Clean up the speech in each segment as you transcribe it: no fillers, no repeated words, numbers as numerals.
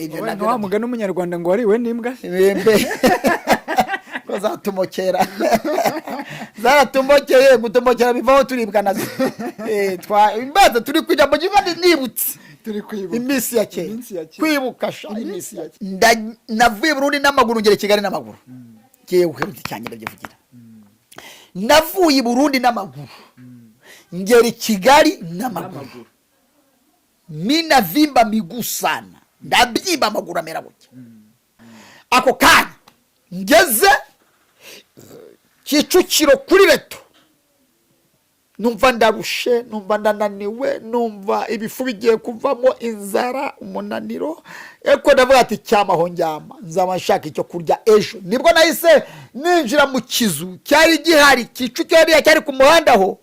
Ibyo Wowe nabyo nka wa mugani w'umunyarwanda ngo wariwe n'imbwa se? Ibembe ko zatumokera, zaratumokeye. Gutumokera bivaho turibwa nazo. Mbaza turi kujya mu gihugu, nibutse Turi kwibuka iminsi ya kera. Iminsi ya kera. Kwibuka sha. Iminsi Iminsi ya ya kera. Navuye i Burundi n'amaguru, ngera i Kigali n'amaguru. Ngewe uherutse cyane ndabyivugira, navuye i Burundi n'amaguru, ngera i Kigali n'amaguru. N'amaguru. Mina vimba miguu sana, ndabyimba, amaguru amera gutya. Ako kanya ngeze Kicukiro kuri Beto, numva ndarushe, numva ndananiwe, numva ibifu bigiye kuvamo, inzara, umunaniro. Ariko ndavuga ati: "Cyamaho njyama, nzaba nshaka icyo kurya ejo." Nibwo nahise ninjira mu kizu cyari gihari Kicukiro hariya, cyari ku muhanda aho.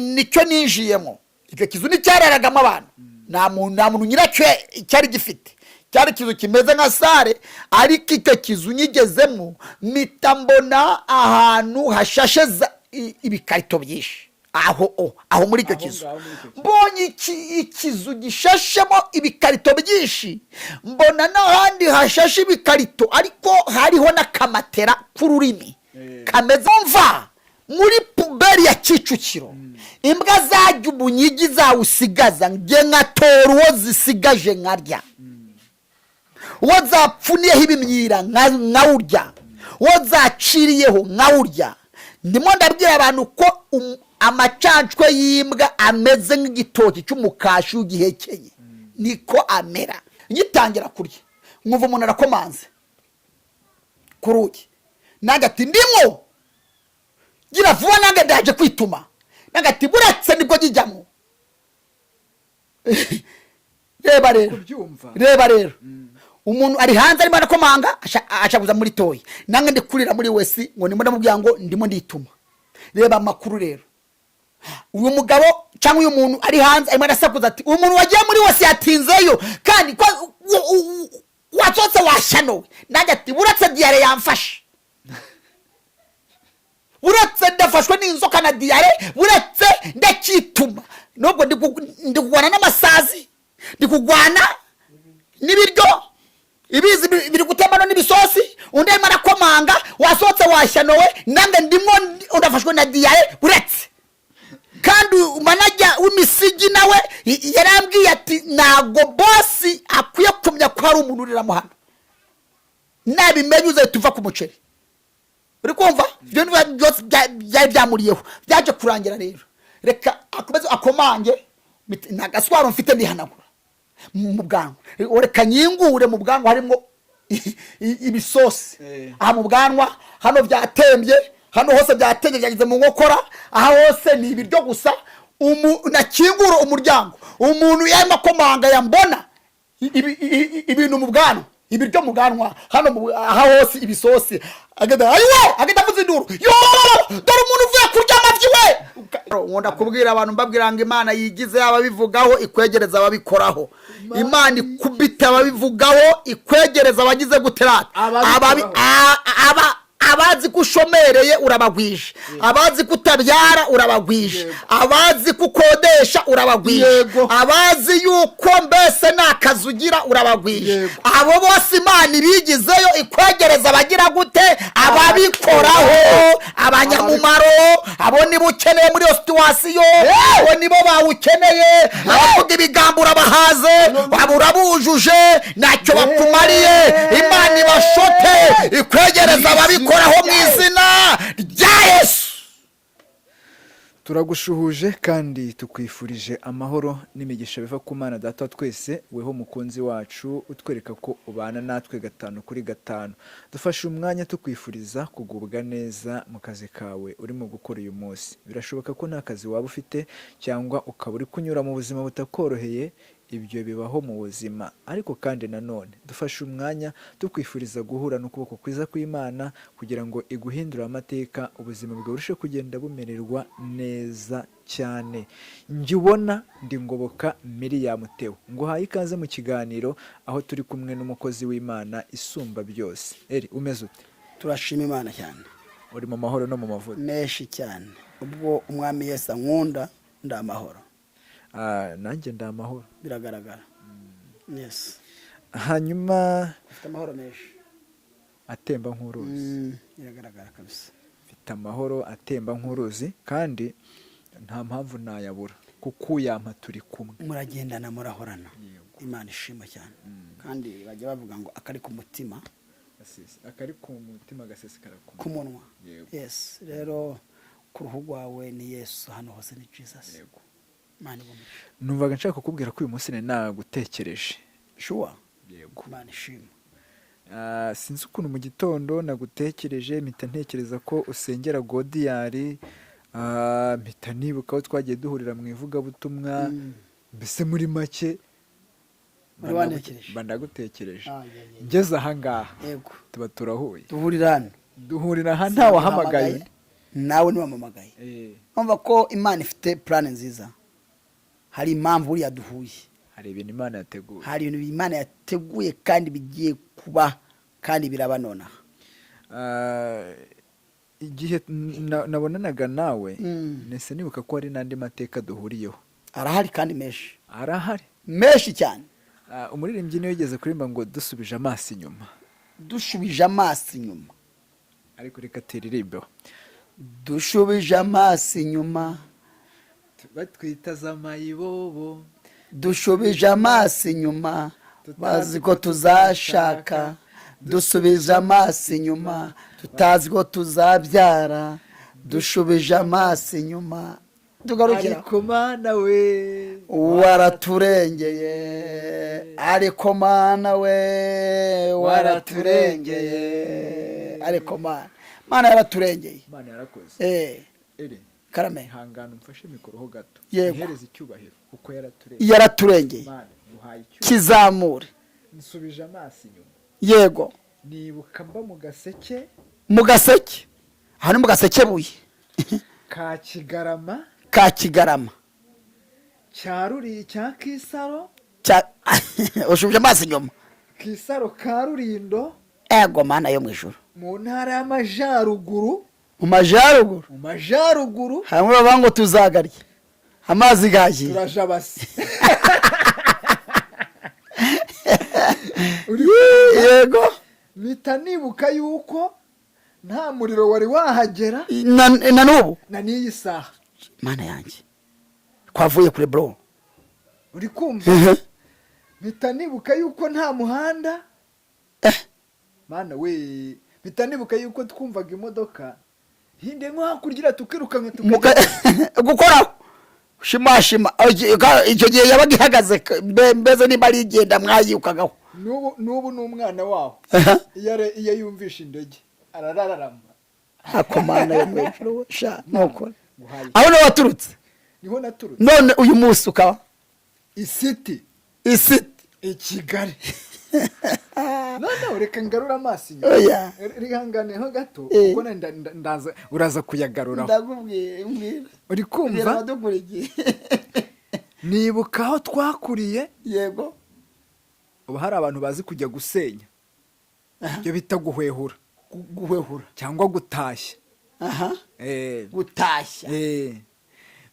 Nicyo ninjiyemo. Icyo kizu nticyararagamo abantu, nta muntu nyiracyo cyari gifite. Cyari ikizu kimeze nka salle, ariko icyo kizu nyigezemo mpita mbona ahantu hashashe ibikarito byinshi aho aho muri icyo Aho kizu. ngaho muri icyo kizu. Mbonye ikizu gishashemo ibikarito byinshi, mbona n'ahandi hashashe ibikarito, ariko hariho n'akamatera k'ururimi kameze. Mva muri poubelle ya Kicukiro, imbwa zajya umunyigi zawusigaza, nge nkatora uwo zisigaje nkarya, uwo zapfuniyeho ibimyira nkawurya, uwo zaciriyeho nkawurya. Ndimo ndabwira abantu ko amacancwe y'imbwa ameze nk'igitoki cy'umukashi ugihekenye, niko amera. Ngitangira kurya, nkumva umuntu arakomanze ku rugi. Nange ati: "Ndimo, gira vuba, nange ndaje kwituma." Nange ati: "Buretse nibwo njyamo." Reba rero. Kubyumva. Reba rero, umuntu ari hanze arimo arakomanga, ashakuza muri toilet, nange ndi kurira muri WC, ngo ndimo ndamubwira ngo ndimo ndituma. Reba amakuru rero, uyu mugabo cyangwa uyu muntu ari hanze arimo arasakuza ati: "Umuntu wagiye muri WC yatinzeyo, kandi ko wasohotse washyanowe." Nanjye ati: "Buretse, diarrhée yamfashe, buretse ndafashwe n'inzoka na diarrhée, buretse ndacyituma." Nubwo ndi kurwana n'amasazi, ndi kurwana n'ibiryo, ibizi biri gutembana n'ibisosi, undi arimo arakomanga: "Wasohotse washyanowe." Nange ndimo ndafashwe na diarrhée, buretse. Kandi manager w'imisigi nawe yarambwiye ati: "Ntabwo boss akwiye kumenya ko hari umuntu uriramo hano, nabimenye uzahita uva ku muceri." Uri kumva, ibyo niba byose byari byamuriyeho. Byaje kurangira rero, reka akomeze akomange, nta gaswaro mfite, ndihanagura mu bwanwa. Reka nyingure, mu bwanwa harimo ibisosi. Aha mu bwanwa hano byatembye, hano hose byatembye, byageze mu nkokora, aha hose ni ibiryo gusa. Nakingura umuryango, umuntu yarimo akomanga yambona ibintu mu bwanwa, ibiryo mu bwanwa hano, aha hose ibisosi, agenda ayiwe, agenda avuza induru: "Yo, dore umuntu uvuye kurya amabyi we!" Nkunda kubwira abantu, mbabwira ngo Imana yigize ababivugaho, ikwegereza ababikoraho. Imana ikubita ababivugaho, ikwegereza abagize guterata. Ababikoraho. Abazi ko ushomereye urabagwije, abazi ko utabyara urabagwije, abazi ko ukodesha urabagwije, abazi yuko mbese nta kazi ugira urabagwije. Abo bose Imana ibigizeyo, ikwegereza abagira gute? Ababikoraho, abanyamumaro. Abo nibo ukeneye muri iyo situation, abo nibo bawukeneye. Abavuga ibigambo urabahaze, waba urabujuje, ntacyo bakumariye. Imana ibashote, ikwegereza ababikoraho mu izina rya Yesu. Turagushuhuje kandi tukwifurije amahoro n'imigisha biva ku Mana Data wa twese. Weho mukunzi wacu utwereka ko ubana natwe gatanu kuri gatanu, dufashe umwanya tukwifuriza kugubwa neza mu kazi kawe urimo gukora uyu munsi. Birashoboka ko nta kazi waba ufite cyangwa ukaba uri kunyura mu buzima butakoroheye. Ibyo bibaho mu buzima. Ariko kandi nanone dufashe umwanya tukwifuriza guhura n'ukuboko kwiza kw'Imana kugira ngo iguhindure amateka, ubuzima bwawe burusheho kugenda bumererwa neza cyane. Njye ubona ndi Ngoboka Miriam Theo, nguhaye ikaze mu kiganiro aho turi kumwe n'umukozi w'Imana isumba byose. Eri, umeze ute? Turashima Imana cyane. Uri mu mahoro no mu mavuta? Menshi cyane. Ubwo Umwami Yesu ankunda, ndi amahoro. Ah, nanjye ndi amahoro. Biragaragara, yes. Hanyuma Ufite amahoro menshi atemba nk'uruzi. Biragaragara kabisa. Mfite amahoro atemba nk'uruzi, kandi nta mpamvu nayabura kuko uyampa turi kumwe. Muragendana, murahorana. Yego. Imana ishima cyane, kandi bajya bavuga ngo akari ku mutima Akari ku mutima gasesekara ku ku munwa. Yego. Yes, rero ku ruhu rwawe ni Yesu, hano hose ni Jesus. Yego. Imana igumisha. Numvaga nshaka kukubwira ko uyu munsi nari nagutekereje. Sure. Yego. Imana ishima. Sinzi ukuntu mu gitondo nagutekereje, mpita ntekereza ko usengera Godiyari, mpita nibuka aho twagiye duhurira mu ivugabutumwa. Mbese muri make Wari wantekereje. mba ndagutekereje. Ah, yeah, yeah. Ngeze ahangaha, tuba turahuye. Duhurira hano. Duhurira aha, ntawe wahamagaye. Nawe ntiwamamagaye. Numva ko Imana ifite plan nziza, hari impamvu buriya duhuye. Hari ibintu Imana yateguye. Hari ibintu Imana yateguye kandi bigiye kuba, kandi biraba nonaha. Igihe nabonanaga nawe, nese nibuka ko hari n'andi mateka duhuriyeho. Arahari kandi menshi. Arahari. Menshi cyane. Umuririmbyi niwe yigeze kuririmba ngo "Dusubije amaso inyuma". Dushubije amaso inyuma. Ariko reka turirimbeho. Dushubije amaso inyuma. Batwita za mayibobo. Dushubije amaso inyuma, bazi ko tuzashaka. Dusubije amaso inyuma, tutazi ko tuzabyara. Dushubije amaso inyuma, tugarukira. Ariko Mana we, waraturengeye. Ariko Mana we, waraturengeye. Ariko Mana, Mana yaraturengeye. Imana yarakoze. Ere. Karame. Ihangane umfashe mikoro ho gato. Yego. Ihereze icyubahiro kuko yaraturengeye. Yaraturengeye. Imana nguhaye icyubahiro. Kizamure. Nsubije amaso inyuma, nibuka mba mu Gaseke. Mu Gaseke, aha ni mu Gasekebuye. Ka Kigarama. Ka Kigarama. Cya Ruri, cya Kisaro. Ushubije amaso inyuma. Kisaro ka Rurindo. Ego Mana yo mu ijuru. Mu Ntara y'Amajyaruguru. Mu majyaruguru. Mu majyaruguru. Hamwe bavuga ngo tuzagarya amazi gagiye. Turajabase. Uri Yego. Mpita nibuka yuko nta muriro wari wahagera. Na n'ubu. Na n'iyi saha. Mana yanjye, twavuye kure, bro. Uri kumva, mpita nibuka yuko nta muhanda. Mana we, mpita nibuka yuko twumvaga imodoka hinde nko hakurya iriya, tukirukanka tukajya Gukoraho shimashima. Icyo gihe yabaga ihagaze, mbese niba ari igenda mwayirukagaho. N'ubu ni umwana waho. Iyo yumvishe indege arararama. Ako Mana yo mu ijuru, sha nukuri. Nguhaye. Aho niho waturutse. Niho naturutse. None uyu munsi ukaba isiti isiti i Kigali. Noneho reka ngarure amaso inyuma. Oya. Rihanganeho gato. Eh. Kuko ndaza, uraza kuyagaruraho. Ndakubwiye, mbwira. Uri kumva? Abadukurikiye. Nibuka aho twakuriye. Ubu hari abantu bazi kujya gusenya, ibyo bita guhwehura. Guhwehura. Cyangwa gutashya. Gutashya.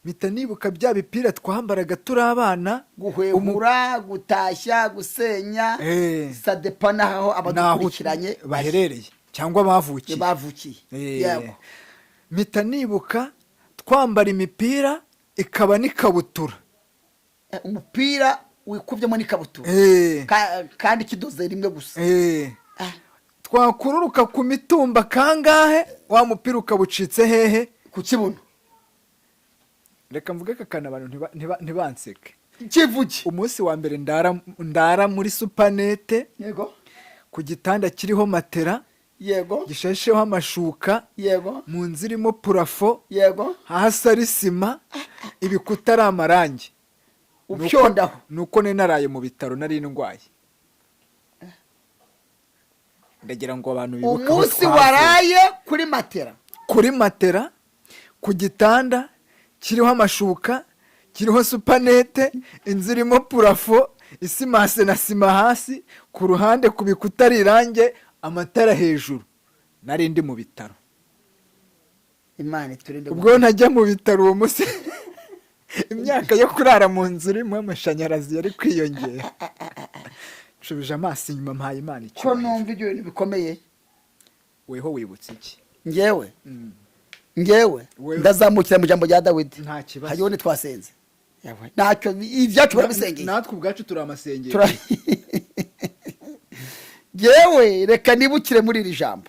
Mpita nibuka bya bipira twambaraga turi abana. Guhwehura, gutashya, gusenya. Ça dépend n'aho N'aho abadukurikiranye baherereye cyangwa bavukiye. Bavukiye. Mpita nibuka twambara imipira ikaba n'ikabutura. Umupira wikubyemo n'ikabutura. Kandi kidoze rimwe gusa. Twakururuka ku mitumba kangahe, wa mupira ukaba ucitse hehe? Ku kibuno. Reka mvuge aka kantu, abantu ntibanseke. Kivuge. Umunsi wa mbere ndara muri supanete, ku gitanda kiriho matera, gishasheho amashuka, mu nzu irimo plafond, hasi ari sima, ibikuta ari amarangi. Upyondaho. Nuko nari naraye mu bitaro, nari ndwaye. Ndagira ngo abantu bibuke aho Umunsi twavuye. waraye kuri matera. Kuri matera, ku gitanda kiriho amashuka, kiriho supanete, inzu irimo plafond isimase na sima hasi, ku ruhande ku bikuta ari irange, amatara hejuru, nari ndi mu bitaro. Imana iturinde. Ubwo ntajya mu bitaro uwo munsi, imyaka yo kurara mu nzu irimo amashanyarazi yari kwiyongera. Nshubije amaso inyuma, mpaye Imana Ko icyubahiro. numva ibyo bintu bikomeye. Weho wibutse iki? Ngewe, ngewe ndazamukira mu ijambo rya Dawidi. Nta kibazo. Hariho ntitwasenze. Yawe, ntacyo, ibyacu barabisengeye. Natwe ubwacu turi amasengero. Ngewe reka nibukire muri iri jambo,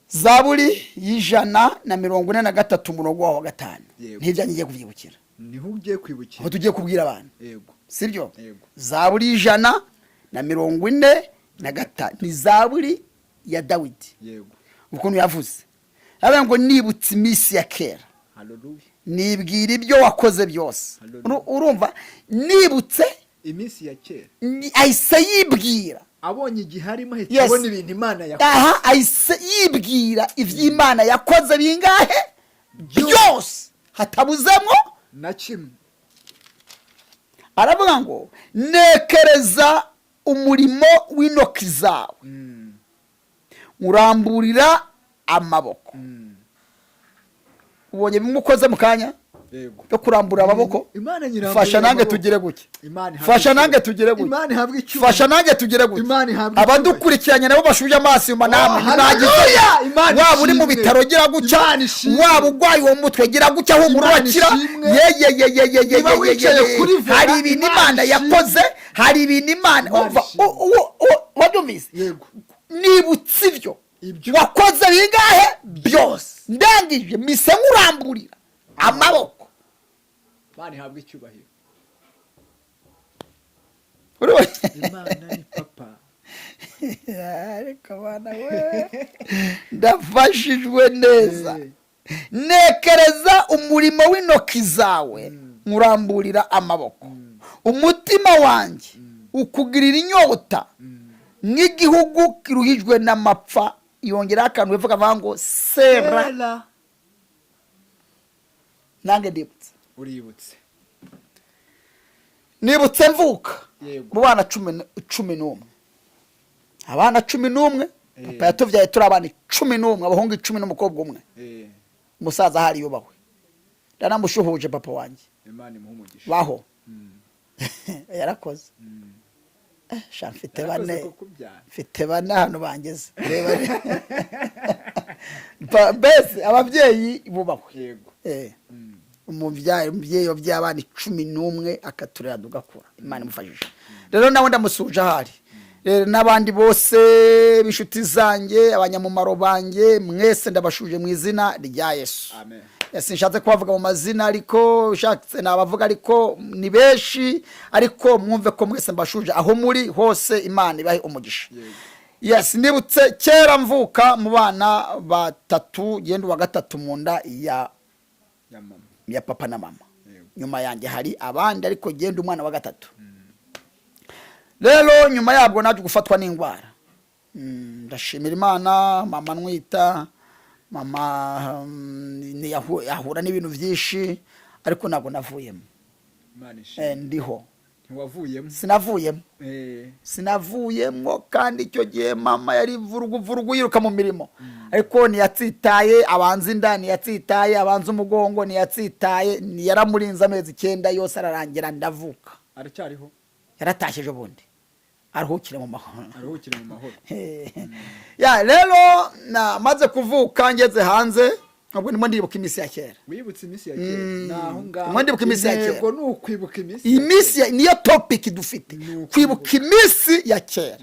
Zaburi y'143, umurongo wawo wa 5. Ntibyanjye ngiye kubyibukira. Niho ugiye kwibukira. Aho tugiye kubwira abantu. Yego. Sibyo? Yego. Zaburi y'145 ni Zaburi ya Dawidi. Ukuntu yavuze, aravuga ngo: "Nibutse iminsi ya kera, Haleluya. nibwira ibyo wakoze byose." Hallelujah. Urumva, nibutse iminsi ya kera. Ahise yibwira. Abonye igihe arimo, ahita abona ibintu Imana yakoze. Aha ahise yibwira iby'Imana yakoze bingahe? Byose, hatabuzemo na kimwe. Aravuga ngo: "Nekereza umurimo w'intoki zawe, uramburira amaboko." Ubonye bimwe ukoze mu kanya byo kurambura amaboko? Imana nyirambura Fasha nange amaboko. tugire gutya. Imana ihabwe Fasha nange icyubahiro. tugire gutya. Imana ihabwe icyubahiro. Fasha nange tugire gutya. Imana ihabwe. Abadukurikiranye nabo bashubije amaso inyuma namwe. Oh, haleluya! Imana Waba uri mu ishimwe. bitaro, gira gutya. Imana ishimwe. Waba urwaye uwo mutwe, gira gutya, humura, Imana urakira. ishimwe. Yeyeyeyeyeye. Niba wicaye kuri volant, Hari ibintu Imana Imana ishimwe. yakoze, hari ibintu Imana Imana umva. ishimwe. Wabyumvise? Yego. Nibutse ibyo Ibyo. wakoze bingahe? Byose. Ndangije mise nkuramburira amaboko. Imana ihabwe icyubahiro. Urabona? Imana ni papa. Ariko bana we, ndafashijwe neza. "Nekereza umurimo w'intoki zawe, nkuramburira amaboko. Umutima wanjye ukugirira inyota nk'igihugu kiruhijwe n'amapfa." Yongeraho akantu hepfo kavuga ngo sera. Sera. Nange ndibutse. Uributse. Nibutse mvuka mu bana 11, abana 11. Papa yatubyaye turi abana 11, abahungu 10 n'umukobwa umwe. Umusaza ahari yubahwe, ndanamushuhuje papa wanjye. Imana imuhe umugisha. Baho, yarakoze. Sha, mfite Yarakoze bane. kukubyara. Mfite bane hano bangeze. Reba, mbese ababyeyi bubahwe. Umubyeyi wabyaye abana 11 akaturera tugakura, Imana imufashije. Rero nawe ndamusuhuje ahari. Rero n'abandi bose b'inshuti zanjye, abanyamumaro banjye, mwese ndabashuje mu izina rya Yesu. Amen. Sinshatse kubavuga mu mazina, ariko ushatse nabavuga, ariko ni benshi. Ariko mwumve ko mwese mbashuje aho muri hose, Imana ibahe umugisha. Yes, nibutse kera mvuka mu bana batatu, genda uwa gatatu mu nda ya Ya mama. ya papa na mama. Nyuma yanjye hari abandi, ariko genda umwana wa gatatu. Rero nyuma yabwo naje gufatwa n'indwara. Ndashimira Imana, mama nwita mama ahura n'ibintu byinshi, ariko ntabwo navuyemo. Imana ishimwe. Ndiho. Ntiwavuyemo. Sinavuyemo. Sinavuyemo, kandi icyo gihe mama yari vurugu yiruka mu mirimo, ariko ntiyatsitaye abanza inda, ntiyatsitaye abanza umugongo, ntiyatsitaye. Yaramurinze amezi 9 yose ararangira, ndavuka. Aracyariho? Yaratashye ejo bundi, aruhukire mu mahoro. Aruhukire mu mahoro. Ya, rero namaze kuvuka, ngeze hanze, ubwo ndimo ndibuka iminsi ya kera. Wibutse iminsi ya kera, ni aho ngaho. Ndimo ndibuka iminsi ya kera. Intego ni ukwibuka iminsi. Iminsi niyo topic dufite. Ni ukwibuka. Kwibuka iminsi ya kera.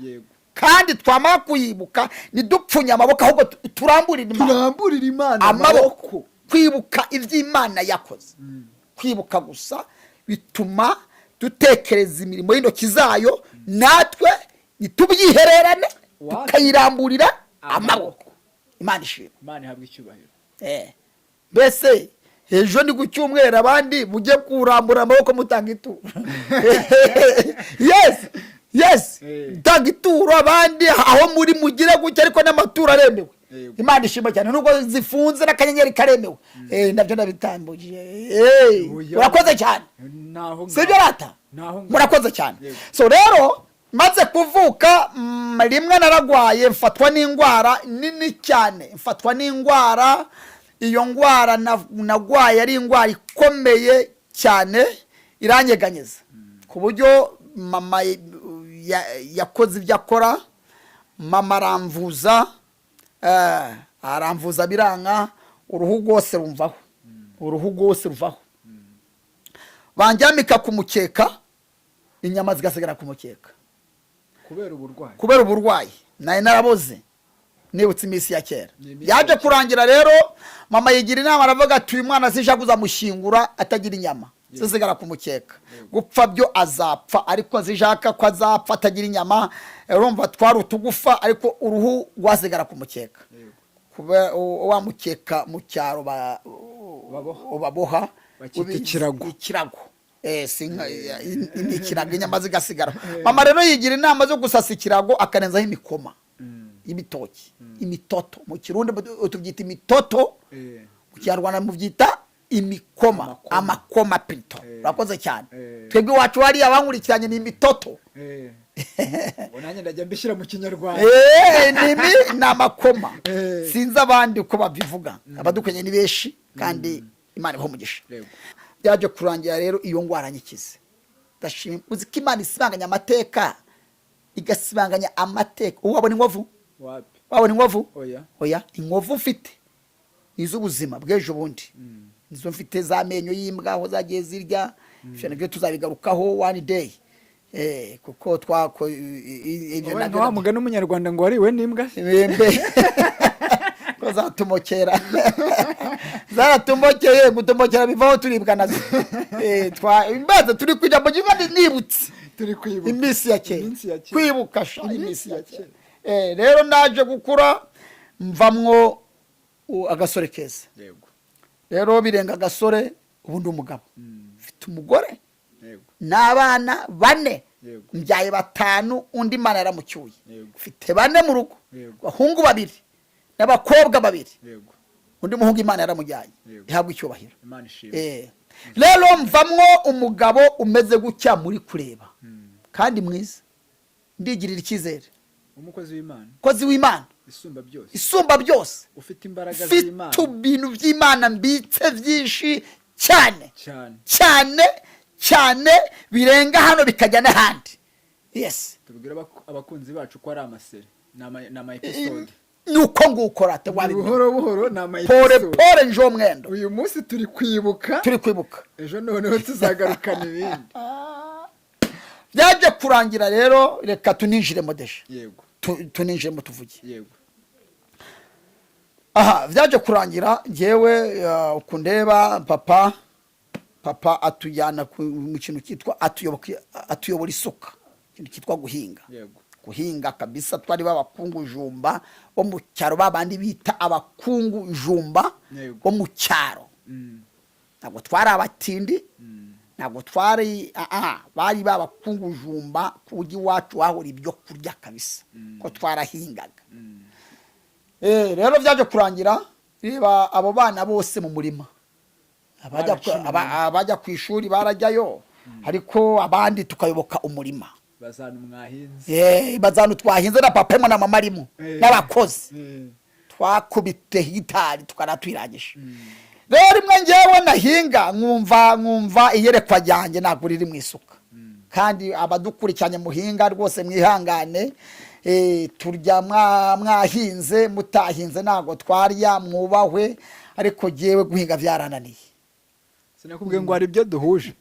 Kandi twamara kuyibuka, ntidupfunye amaboko, ahubwo turamburire Imana Turamburira Imana amaboko. Kwibuka iby'Imana yakoze, kwibuka gusa bituma dutekereza imirimo y'intoki zayo, natwe ntitubyihererane, Wacu. tukayiramburira amaboko. Amaboko. Imana ishimwe. Imana ihabwa icyubahiro. Mbese ejo ni ku cyumweru, abandi mujye kurambura amaboko mutanga ituro. Yes. Tanga ituro, abandi aho muri mugire gutya, ariko n'amaturo aremewe. Imana ishima cyane, nubwo zifunze n'akanyenyeri karemewe. Nabyo ndabitambukije. Oya. Urakoze cyane. Naho ngaho. Sibyo rata? Naho ngaho. Murakoze cyane. So rero maze kuvuka, rimwe naragwaye, mfatwa n'indwara nini cyane, mfatwa n'indwara. Iyo ndwara nagwaye ari indwara ikomeye cyane, iranyeganyeza ku buryo Mama yakoze ibyo akora, mama aramvuza, aramvuza biranga, uruhu rwose rumvaho, uruhu rwose ruvaho. Banjyamika ku mukeka, inyama zigasigara ku mukeka. Kubera uburwayi? Kubera uburwayi, nari naraboze. Nibutse iminsi ya kera. Ni iminsi ya Yaje kera. kurangira rero mama yigira inama, aravuga ati: "Uyu mwana sinshaka kuzamushyingura atagira inyama zisigara ku mukeka. Gupfa byo azapfa, ariko zishaka ko azapfa atagira inyama." Urumva twari utugufa, ariko uruhu rwasigara ku mukeka. Kuba wa mukeka mu cyaro Baboha. Baboha. Bakita ikirago. Ikirago. Si ni ikirago, inyama zigasigara. Mama rero yigira inama zo gusasa ikirago, akarenzaho imikoma y'ibitoki, imitoto. Mu Kirundi tubyita imitoto, mu Kinyarwanda mubyita imikoma. Amakoma. Amakoma pito. Urakoze cyane. Twebwe iwacu hariya bankurikiranye ni imitoto. Ngo nanjye ndajya mbishyira mu Kinyarwanda. Ni amakoma. Sinzi abandi uko babivuga. Abadukwenye ni benshi kandi Imana ibaha umugisha. Byaje kurangira rero iyo ndwara nyikize. Ndashima. Uzi ko Imana isibanganya amateka, igasibanganya amateka. Ubu wabona inkovu? Wapi. Wabona inkovu? Oya. Oya, inkovu mfite ni iz'ubuzima bw'ejo bundi, nizo mfite z'amenyo y'imbwa aho zagiye zirya. Ibyo nabyo tuzabigarukaho one day, kuko twako ibyo Wowe nabyo nka wa mugani w'Umunyarwanda ngo wariwe n'imbwa se? Ibembe ko zatumokera, zaratumokeye. Gutumokera bivaho turibwa nazo. Mbaza turi ku ijambo ry'Imana, nibutse Turi kwibuka. iminsi ya kera. Iminsi ya kera. Kwibuka sha. Iminsi Iminsi ya ya kera. kera. Rero naje gukura mvamwo agasore keza. Rero birenga agasore, ubu ndi umugabo, mfite umugore n'abana bane. Mbyaye batanu, undi Imana yaramucyuye. Mfite bane mu rugo, abahungu babiri n'abakobwa babiri. Undi muhungu Imana yaramujyanye. Ihabwa icyubahiro. Imana ishimwe. Rero mvamwo umugabo umeze gutya muri kureba kandi mwiza, ndigirira icyizere. Umukozi w'Imana. Umukozi w'Imana. Isumba byose. Isumba byose. Ufite imbaraga Mfite z'Imana. ibintu by'Imana mbitse byinshi cyane. Cyane. Cyane cyane, birenga hano bikajya n'ahandi, yes. Tubwire abakunzi bacu ko ari amaseri, ni ama episode. Ni uko nguko rata wabimenya. Buhoro buhoro ni ama Pore episode. pore, njo mwendo. Uyu munsi turi kwibuka. Turi kwibuka. Ejo noneho tuzagarukana ibindi. Byaje kurangira rero, reka tuninjiremo déjà. Tuninjiremo tuvuge. Aha byaje kurangira njyewe, uku ndeba papa atujyana mu kintu cyitwa atuyobora isuka, ikintu cyitwa guhinga. Guhinga kabisa, twari b'abakungu jumba bo mu cyaro, babandi bita abakungu jumba bo mu cyaro. Ntabwo twari abatindi, ntabwo twari bari b'abakungu jumba, ku buryo iwacu hahora ibyo kurya kabisa, ko twarahingaga. Rero byaje kurangira reba abo bana bose mu murima. Baraciye. Abajya ku ishuri barajyayo, ariko abandi tukayoboka umurima. Bazana mwahinze. Bazana twahinze na papa arimo na mama arimo n'abakozi. Twakubite hegitari tukanatwirangije. Rero rimwe ngewe nahinga, nkumva iyerekwa ryanjye ntabwo riri mu isuka. Kandi abadukurikiranye muhinga rwose mwihangane, turya mwahinze mutahinze ntabwo twarya, mwubahwe. Ariko jyewe guhinga byarananiye. Sinakubwiye ngo hari ibyo duhuje?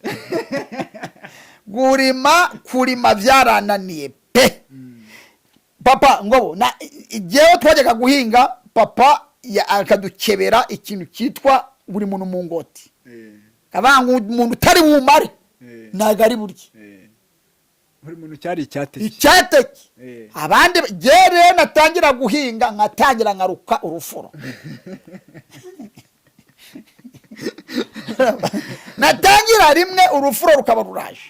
Kurima byarananiye pe. Papa ngo na jyewe twajyaga guhinga, papa akadukebera ikintu cyitwa buri muntu mu ngoti, abanga umuntu utari bumare ntabwo ari burye. Buri muntu cyari icyateke. Icyateke. Abandi jyewe rero natangira guhinga, nkatangira nkaruka urufuro. Natangira rimwe urufuro rukaba ruraje,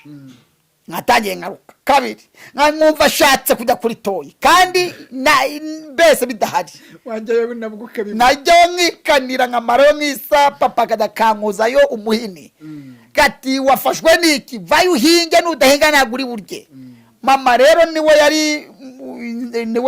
nkatangiye nkaruka kabiri, nkumva ashatse kujya kuri toyi kandi mbese bidahari. Wajyayo nabwo ukabimenya. Najyayo nkikanira, nkamarayo nk'isa, papa akajya kankuzayo umuhini gati: "Wafashwe n'iki? Vayo uhinge, nudahinga ntabwo uri burye." Mama rero niwe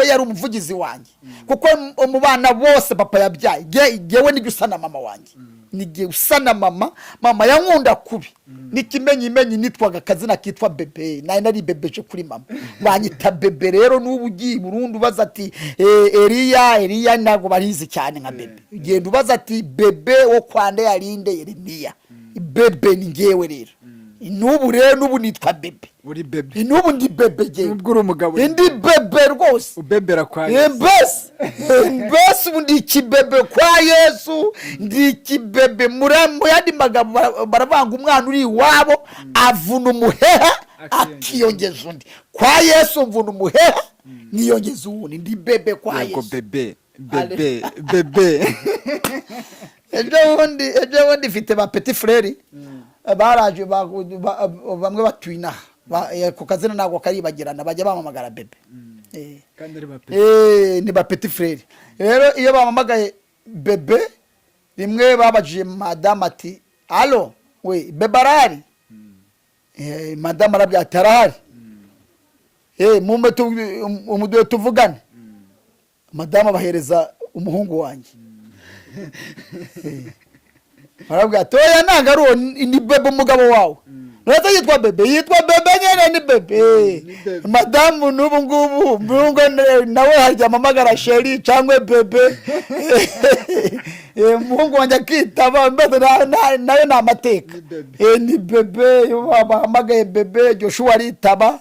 yari umuvugizi wanjye, kuko mu bana bose papa yabyaye, jyewe nibyo usa na mama wanjye. Nigiye usa na mama. Mama yankunda kubi, n'ikimenyimenyi nitwaga akazina kitwa Bebe. Nari naribebeje kuri mama, banyita Bebe. Rero n'ubu ugiye i Burundi ubaza ati: "Eliya, Eliya", ntabwo barizi cyane nka Bebe. Ugenda ubaza ati: "Bebe wo kwande yarinde Yeremiya Bebe?" Ni ngewe rero. N'ubu rero, n'ubu nitwa Bebe. Uri Bebe. N'ubu ndi Bebe ngewe. Nubwo uri umugabo. Ndi Bebe rwose. Ubebera kwa Yesu. Mbese ubu ndi ikibebe kwa Yesu, ndi ikibebe. Mu yandi magambo, baravanga umwana uri iwabo avuna umuheha akiyongeza undi. Kwa Yesu mvuna umuheha nkiyongeza uwundi, ndi Bebe kwa Yesu. Bebe, bebe, bebe. Ejo bundi mfite ba petit frère baraje, bamwe batuye inaha. Ku kazina ntabwo karibagirana, bajya bamamagara Bebe. Kandi ari ba Ni ba petit frère. Rero iyo bamamagaye Bebe, rimwe babajije madamu ati: "Allo, we, Bebe arahari?" Madamu arabwira ati: "Arahari." "Mumpe umuduhe tuvugane." Madamu abahereza umuhungu wanjye. Barabwira ati: "Oya, ntabwo ari uwo, ni Bebe umugabo wawe." Uretse yitwa Bebe, yitwa Bebe nyine, ni Bebe. Ni Bebe. Madamu n'ubu ngubu mbungo nawe harya amamagara chéri cyangwa bébé. Umuhungu wanjye akitaba. Mbese nayo ni amateka. Ni Bebe. Ni Bebe. Iyo bahamagaye Bebe, Joshua aritaba,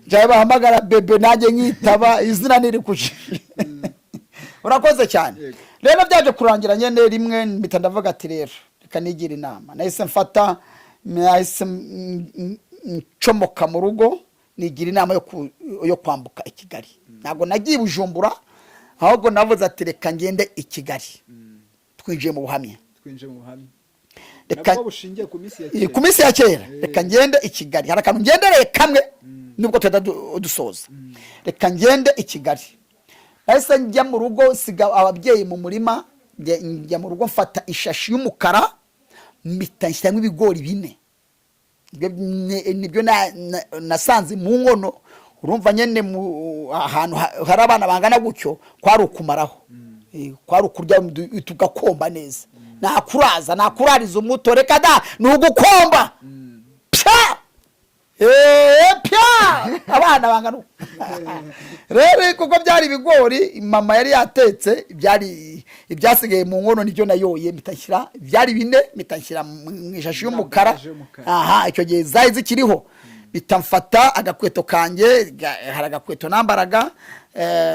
cyangwa bahamagara Bebe nanjye nkitaba, izina niri kuje. Urakoze cyane. Yego. Rero byaje kurangira nyine rimwe mpita ndavuga ati: "Rero reka nigire inama." Nahise mfata, nahise ncomoka mu rugo, nigira inama yo kwambuka i Kigali. Ntabwo nagiye i Bujumbura, ahubwo navuze ati: "Reka ngende i Kigali." Twinjiye mu buhamya. Twinjiye mu buhamya. Reka Nabwo bushingiye ku minsi ya kera. Ku minsi ya kera. Reka ngende i Kigali, hari akantu ngendereye kamwe nubwo tuhita dusoza. Reka ngende i Kigali. Nahise njya mu rugo, siga ababyeyi mu murima, njya mu rugo, mfata ishashi y'umukara, mpita nshyiramo ibigori bine. Nibyo nasanze mu nkono. Urumva nyine ahantu hari abana bangana gutyo, kwari ukumaraho. Kwari ukurya tugakomba neza, nakuraza nakurariza umuto, reka da, ni ugukomba pya. Pya, abana bangana uko. Rero kuko byari ibigori mama yari yatetse, byari ibyasigaye mu nkono, nibyo nayoye, mpita nshyira, byari bine, mpita nshyira mu ishashi y'umukara. Emballage y'umukara. Aha, icyo gihe zari zikiriho. Mpita mfata agakweto kanjye, hari agakweto nambaraga,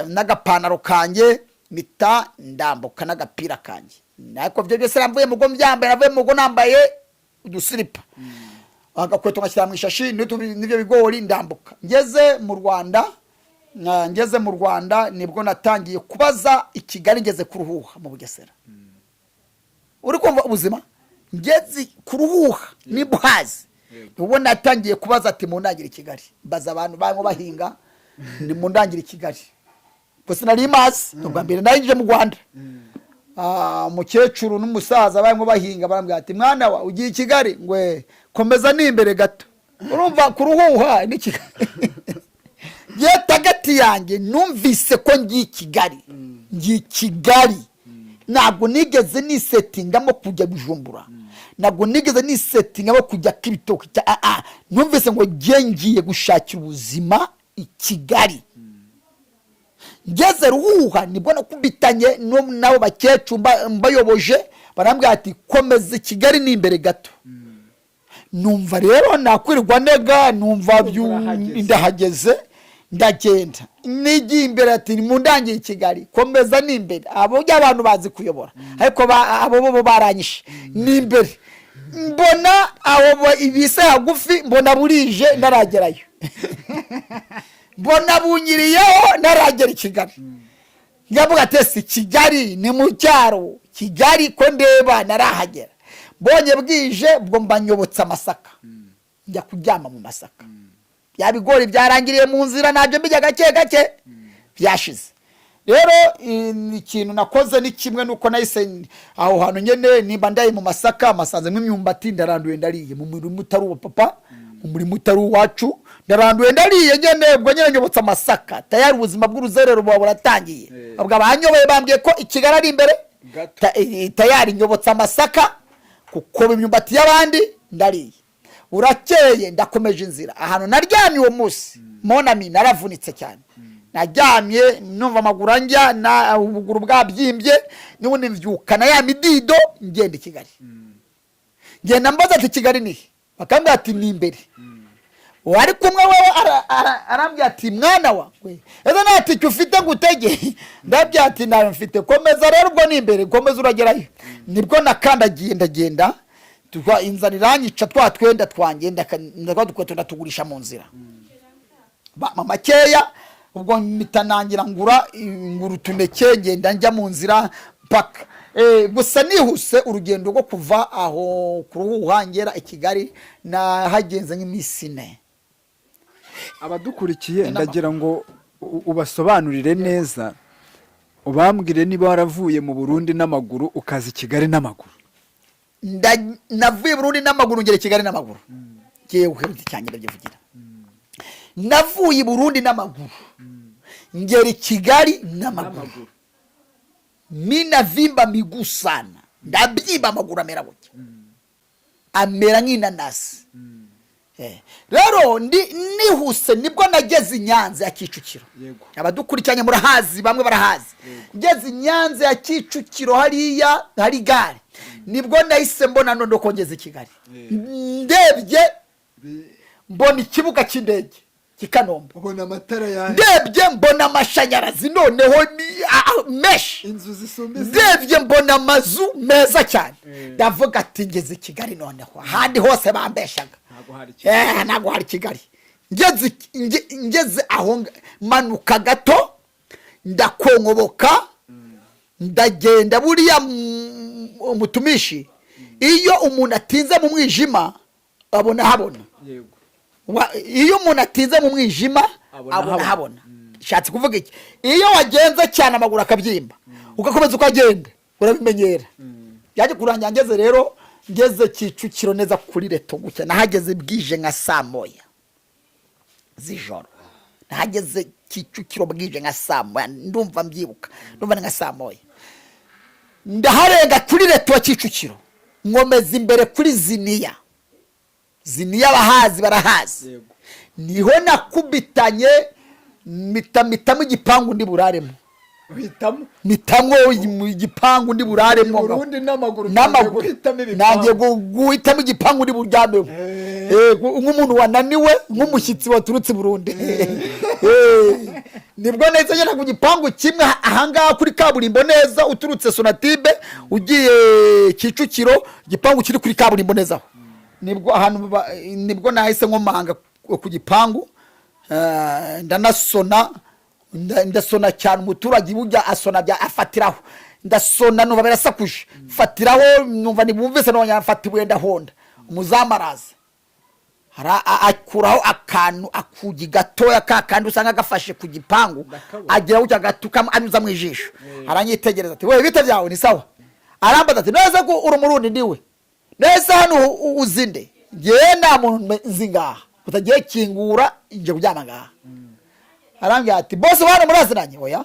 n'agapantaro kanjye, mpita ndambuka n'agapira kanjye. Ariko ibyo byose namvuye mu rugo mbyambaye, navuye mu rugo nambaye udusiripa, agakweto ngashyira mu ishashi n'ibyo bigori, ndambuka. Ngeze mu Rwanda, ngeze mu Rwanda nibwo natangiye kubaza i Kigali. Ngeze ku Ruhuha mu Bugesera, uri kumva ubuzima, ngeze ku Ruhuha nibuhazi, nibwo natangiye kubaza ati: "Mundangire i Kigali." Mbaza abantu barimo bahinga, ni mundangire i Kigali, gusa nari mazi, ni ubwa mbere nari nje mu Rwanda. Umukecuru n'umusaza barimo bahinga barambwira ati: "Mwana wa, ugiye i Kigali?" Ngwe: "Komeza ni imbere gato." Urumva ku Ruhuha ni Kigali. Ye tagati yanjye, numvise ko ngiye i Kigali, ngiye i Kigali. Ntabwo nigeze nisetingamo kujya Bujumbura, ntabwo nigeze nisetingamo kujya Kibitoki. Numvise ngo ngiye ngiye gushakira ubuzima i Kigali. Ngeze Ruhuha nibwo nakubitanye n'abo bakecuru, mbayoboje, barambwira ati: "Komeza, i Kigali ni imbere gato." Numva rero nakwirirwa ntega, numva Urahageze. Ndahageze, ndagenda, nigiye imbere ati: "Mundangiye i Kigali." "Komeza, ni imbere." Abo ujya abantu bazi kuyobora, ariko abo bo baranyishe. Ni imbere, mbona abo ibise hagufi, mbona burije ntaragerayo, mbona bunyiriyeho ntaragera i Kigali. Ndavuga ati: "Ese Kigali ni mu cyaro? Kigali ko ndeba narahagera?" Mbonye bwije, ubwo mba nyobotse amasaka, njya kuryama mu masaka. Bya bigori byarangiriye mu nzira, nabyo mbijya gake gake, byashize. Rero ikintu nakoze ni kimwe, nuko nahise aho hantu nyene, nimba ndaye mu masaka, masanzemo imyumbati, ndaranduye ndariye mu murima utari uwa papa, mu murima utari uwacu, ndaranduye ndariye nyene. Ubwo nyene nyobotse amasaka, tayari ubuzima bw'uruzerero buba buratangiye. Ubwo abanyoboye bambwiye ko i Kigali ari imbere Gato. Tayari nyobotse amasaka. Kukoba imyumbati y'abandi ndariye, burakeye ndakomeje inzira. Ahantu naryamye uwo munsi, mon ami, naravunitse cyane. Naryamye numva amaguru anjya na ubuguru bwabyimbye. N'ubundi mbyukana ya midido, ngenda i Kigali. Ngenda mbaza ati: "Kigali nihe?" Bakambwira ati: "Ni imbere." Wari kumwe wewe arambwira ati: "Mwana wa we, ese nta tike ufite ngo utege?" Ndabwira ati: "Nayo mfite." "Komeza rero, ubwo ni imbere, komeza uragerayo." Nibwo nakandagiye ndagenda. Inzara iranyica. Twa twenda twanjye twa dukweto ndatugurisha mu nzira, bampa makeya. Ubwo mpita nangira ngura utuneke, ngenda njya mu nzira mpaka. Gusa nihuse, urugendo rwo kuva aho ku Ruhuha ngera i Kigali nahagenze nk'iminsi 4. Abadukurikiye, Inama. ndagira ngo ubasobanurire neza, ubambwire niba waravuye mu Burundi n'amaguru ukaza i Kigali n'amaguru. Navuye Burundi n'amaguru, ngera i Kigali n'amaguru. Ngewe giti cyanjye ndabyivugira, navuye i Burundi n'amaguru, ngera i Kigali n'amaguru. Mina vimba miguu sana, ndabyimba, amaguru amera gutya, amera nk'inanasi. Rero ndi nihuse, nibwo nageze i Nyanza ya Kicukiro. Abadukurikiranye murahazi, bamwe barahazi. Ngeze i Nyanza ya Kicukiro hariya hari gare, nibwo nahise mbona noneho ko ngeze i Kigali. Ndebye mbona ikibuga cy'indege cy'i Kanombe. Ubona amatara ya Ndebye mbona amashanyarazi, noneho ni menshi. Inzu zisumba. Ndebye mbona amazu meza cyane. Ndavuga ati: "Ngeze i Kigali noneho, ahandi hose bambeshaga." Ntabwo hari. Ntabwo hari Kigali. Ngeze aho manuka gato, ndakongoboka, ndagenda. Buriya umutumishi, iyo umuntu atinze mu mwijima abona habona. Iyo umuntu atinze mu mwijima abona abona habona. Habona. Shatse kuvuga iki? Iyo wagenze cyane amaguru akabyimba, ugakomeza ukagenda, urabimenyera. Byaje kurangira ngeze rero, ngeze Kicukiro neza kuri reto gutya. Nahageze bwije nka saa 1 z'ijoro. Nahageze Kicukiro bwije nka saa 1, ndumva mbyibuka, ndumva ni nka saa 1. Ndaharenga kuri reto ya Kicukiro, nkomeza imbere kuri Ziniya. Ziniya abahazi barahazi. Niho nakubitanye, mitamo igipangu ndi buraremo. Uhitamo? Mitamwo mu igipangu ndi buraremo. Burundi n'amaguru. N'amaguru. Guhitamo ibipangu. Nangiye guhitamo igipangu ndi buryameho. Nk'umuntu wananiwe, nk'umushyitsi waturutse i Burundi. Nibwo nahise ngera ku gipangu kimwe ahangaha kuri kaburimbo neza, uturutse Sonatube ugiye Kicukiro, igipangu kiri kuri kaburimbo neza aho. Nibwo ahantu nibwo nahise nkomanga ku gipangu. Ndanasona, ndasona cyane. Umuturage burya asona bya afatiraho. Ndasona numva birasakuje, fatiraho numva ntibumvise, nongera mfata ibuye ndahonda. Umuzamu araza, akuraho akantu, akugi gatoya ka kandi usanga gafashe ku gipangu. Ndakabona. Agira gutya agatuka anyuza mu ijisho, aranyitegereza ati: "We, bite byawe?" Ni sawa. Arambaza ati: "Neza ko uri Umurundi?" Ndiwe. "Neza hano uzi nde?" "Ngewe nta muntu nzi ngaha, utagiye kingura nje kuryama ngaha." Arambwira ati: "Bose hano muraziranye?" "Oya."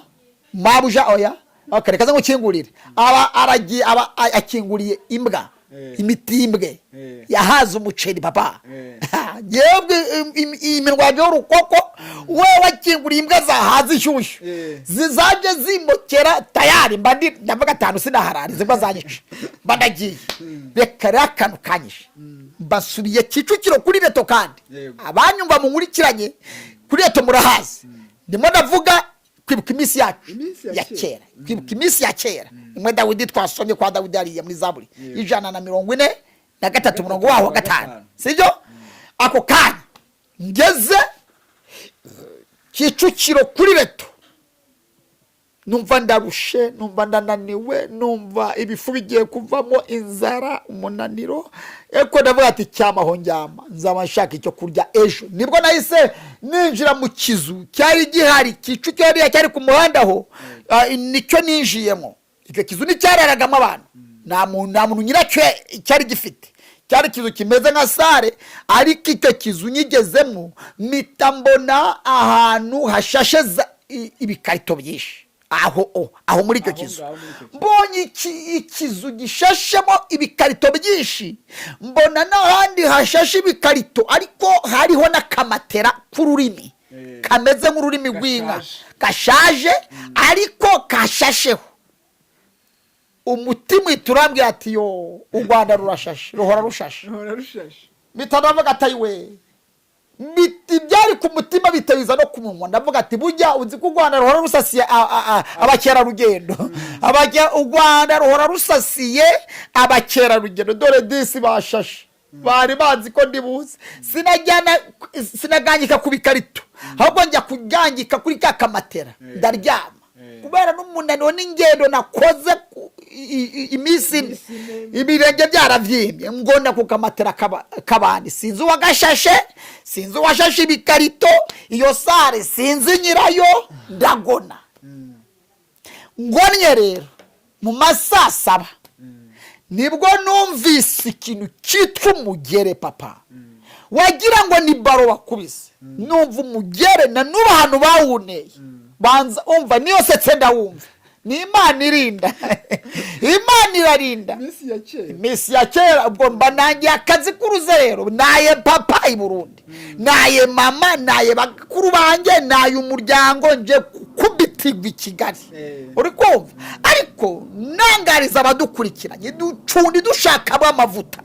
"Mabuja?" "Oya." "Okay, reka nze ngukingurire." Aba aragiye, aba akinguriye imbwa. Imitimbwe yahaze umuceri, papa. Yebwe, iminwa yanjye y'urukoko, we wakinguriye imbwa zahaze inshyushyu. Zizaje zimokera tayari. Mba ndi ndavuga atanu sinaharara, izi mbwa zanyica. Mba ndagiye. Reka rero akantu kanyishe, mbasubiye Kicukiro kuri reto kandi. Abanyumva munkurikiranye, kuri reto murahazi. Ndimo ndavuga kwibuka iminsi yacu Iminsi ya ya kera. kera, kwibuka iminsi ya kera imwe Dawidi twasomye kwa Dawidi hariya muri Zaburi 143, umurongo waho wa 5. 5. Sibyo? Ako kanya ngeze Kicukiro kuri reto, numva ndarushe, numva ndananiwe, numva ibifu bigiye kuvamo, inzara, umunaniro. Eko ndavuga ati: "Cyamaho njyama, nzaba nshaka icyo kurya ejo." Nibwo nahise ninjira mu kizu cyari gihari Kicukiro hariya, cyari ku muhanda aho. Nicyo ninjiyemo. Icyo kizu nticyararagamo abantu, nta muntu nyiracyo cyari gifite. Cyari ikizu kimeze nka salle, ariko icyo kizu nyigezemo mpita mbona ahantu hashashe ibikarito byinshi. Aho o aho muri icyo Aho kizu, ngaho muri icyo kizu. Mbonye ikizu gishashemo ibikarito byinshi, mbona n'ahandi hashashe ibikarito, ariko hariho n'akamatera k'ururimi kameze nk'ururimi rw'inka, Gashaje. Gashaje ariko kashasheho. Umutima uhita urambwira ati: "Yo, u Rwanda rurashashe, ruhora rushashe." Ruhora rushashe. Mpita ndavuga ati: "Ayiwe!" Biti byari ku mutima bitabiza no ku munwa. Ndavuga ati: "Burya uzi ko u Rwanda ruhora rusasiye abakerarugendo? U Rwanda ruhora rusasiye abakerarugendo. Dore disi bashashe, bari bazi ko ndibuze." Sinajyana, sinagangika ku bikarito, ahubwo njya kugangika kuri ka kamatera, ndaryama kubera n'umunaniro n'ingendo nakoze iminsi 4, ibirenge byarabyimbye. Ngona ku kamatera k'abandi, sinzi uwagashashe, sinzi uwashashe ibikarito, iyo sare sinzi nyirayo. Ndagona. Ngonnye rero mu ma saa 7, nibwo numvise ikintu cyitwa umugere, papa, wagira ngo ni baro bakubise. Numva umugere na n'ubu ahantu bawuneye, banza umva niyo setse ndawumva. Ni Imana irinda, Imana irarinda. Iminsi ya kera. Iminsi ya kera. Ubwo mba nangiye akazi k'uruzerero, naye papa i Burundi, naye mama, naye bakuru banjye, naye umuryango, nje kubitirwa i Kigali. Uri kumva? Ariko nangariza abadukurikiranye, ducundi dushakamo amavuta,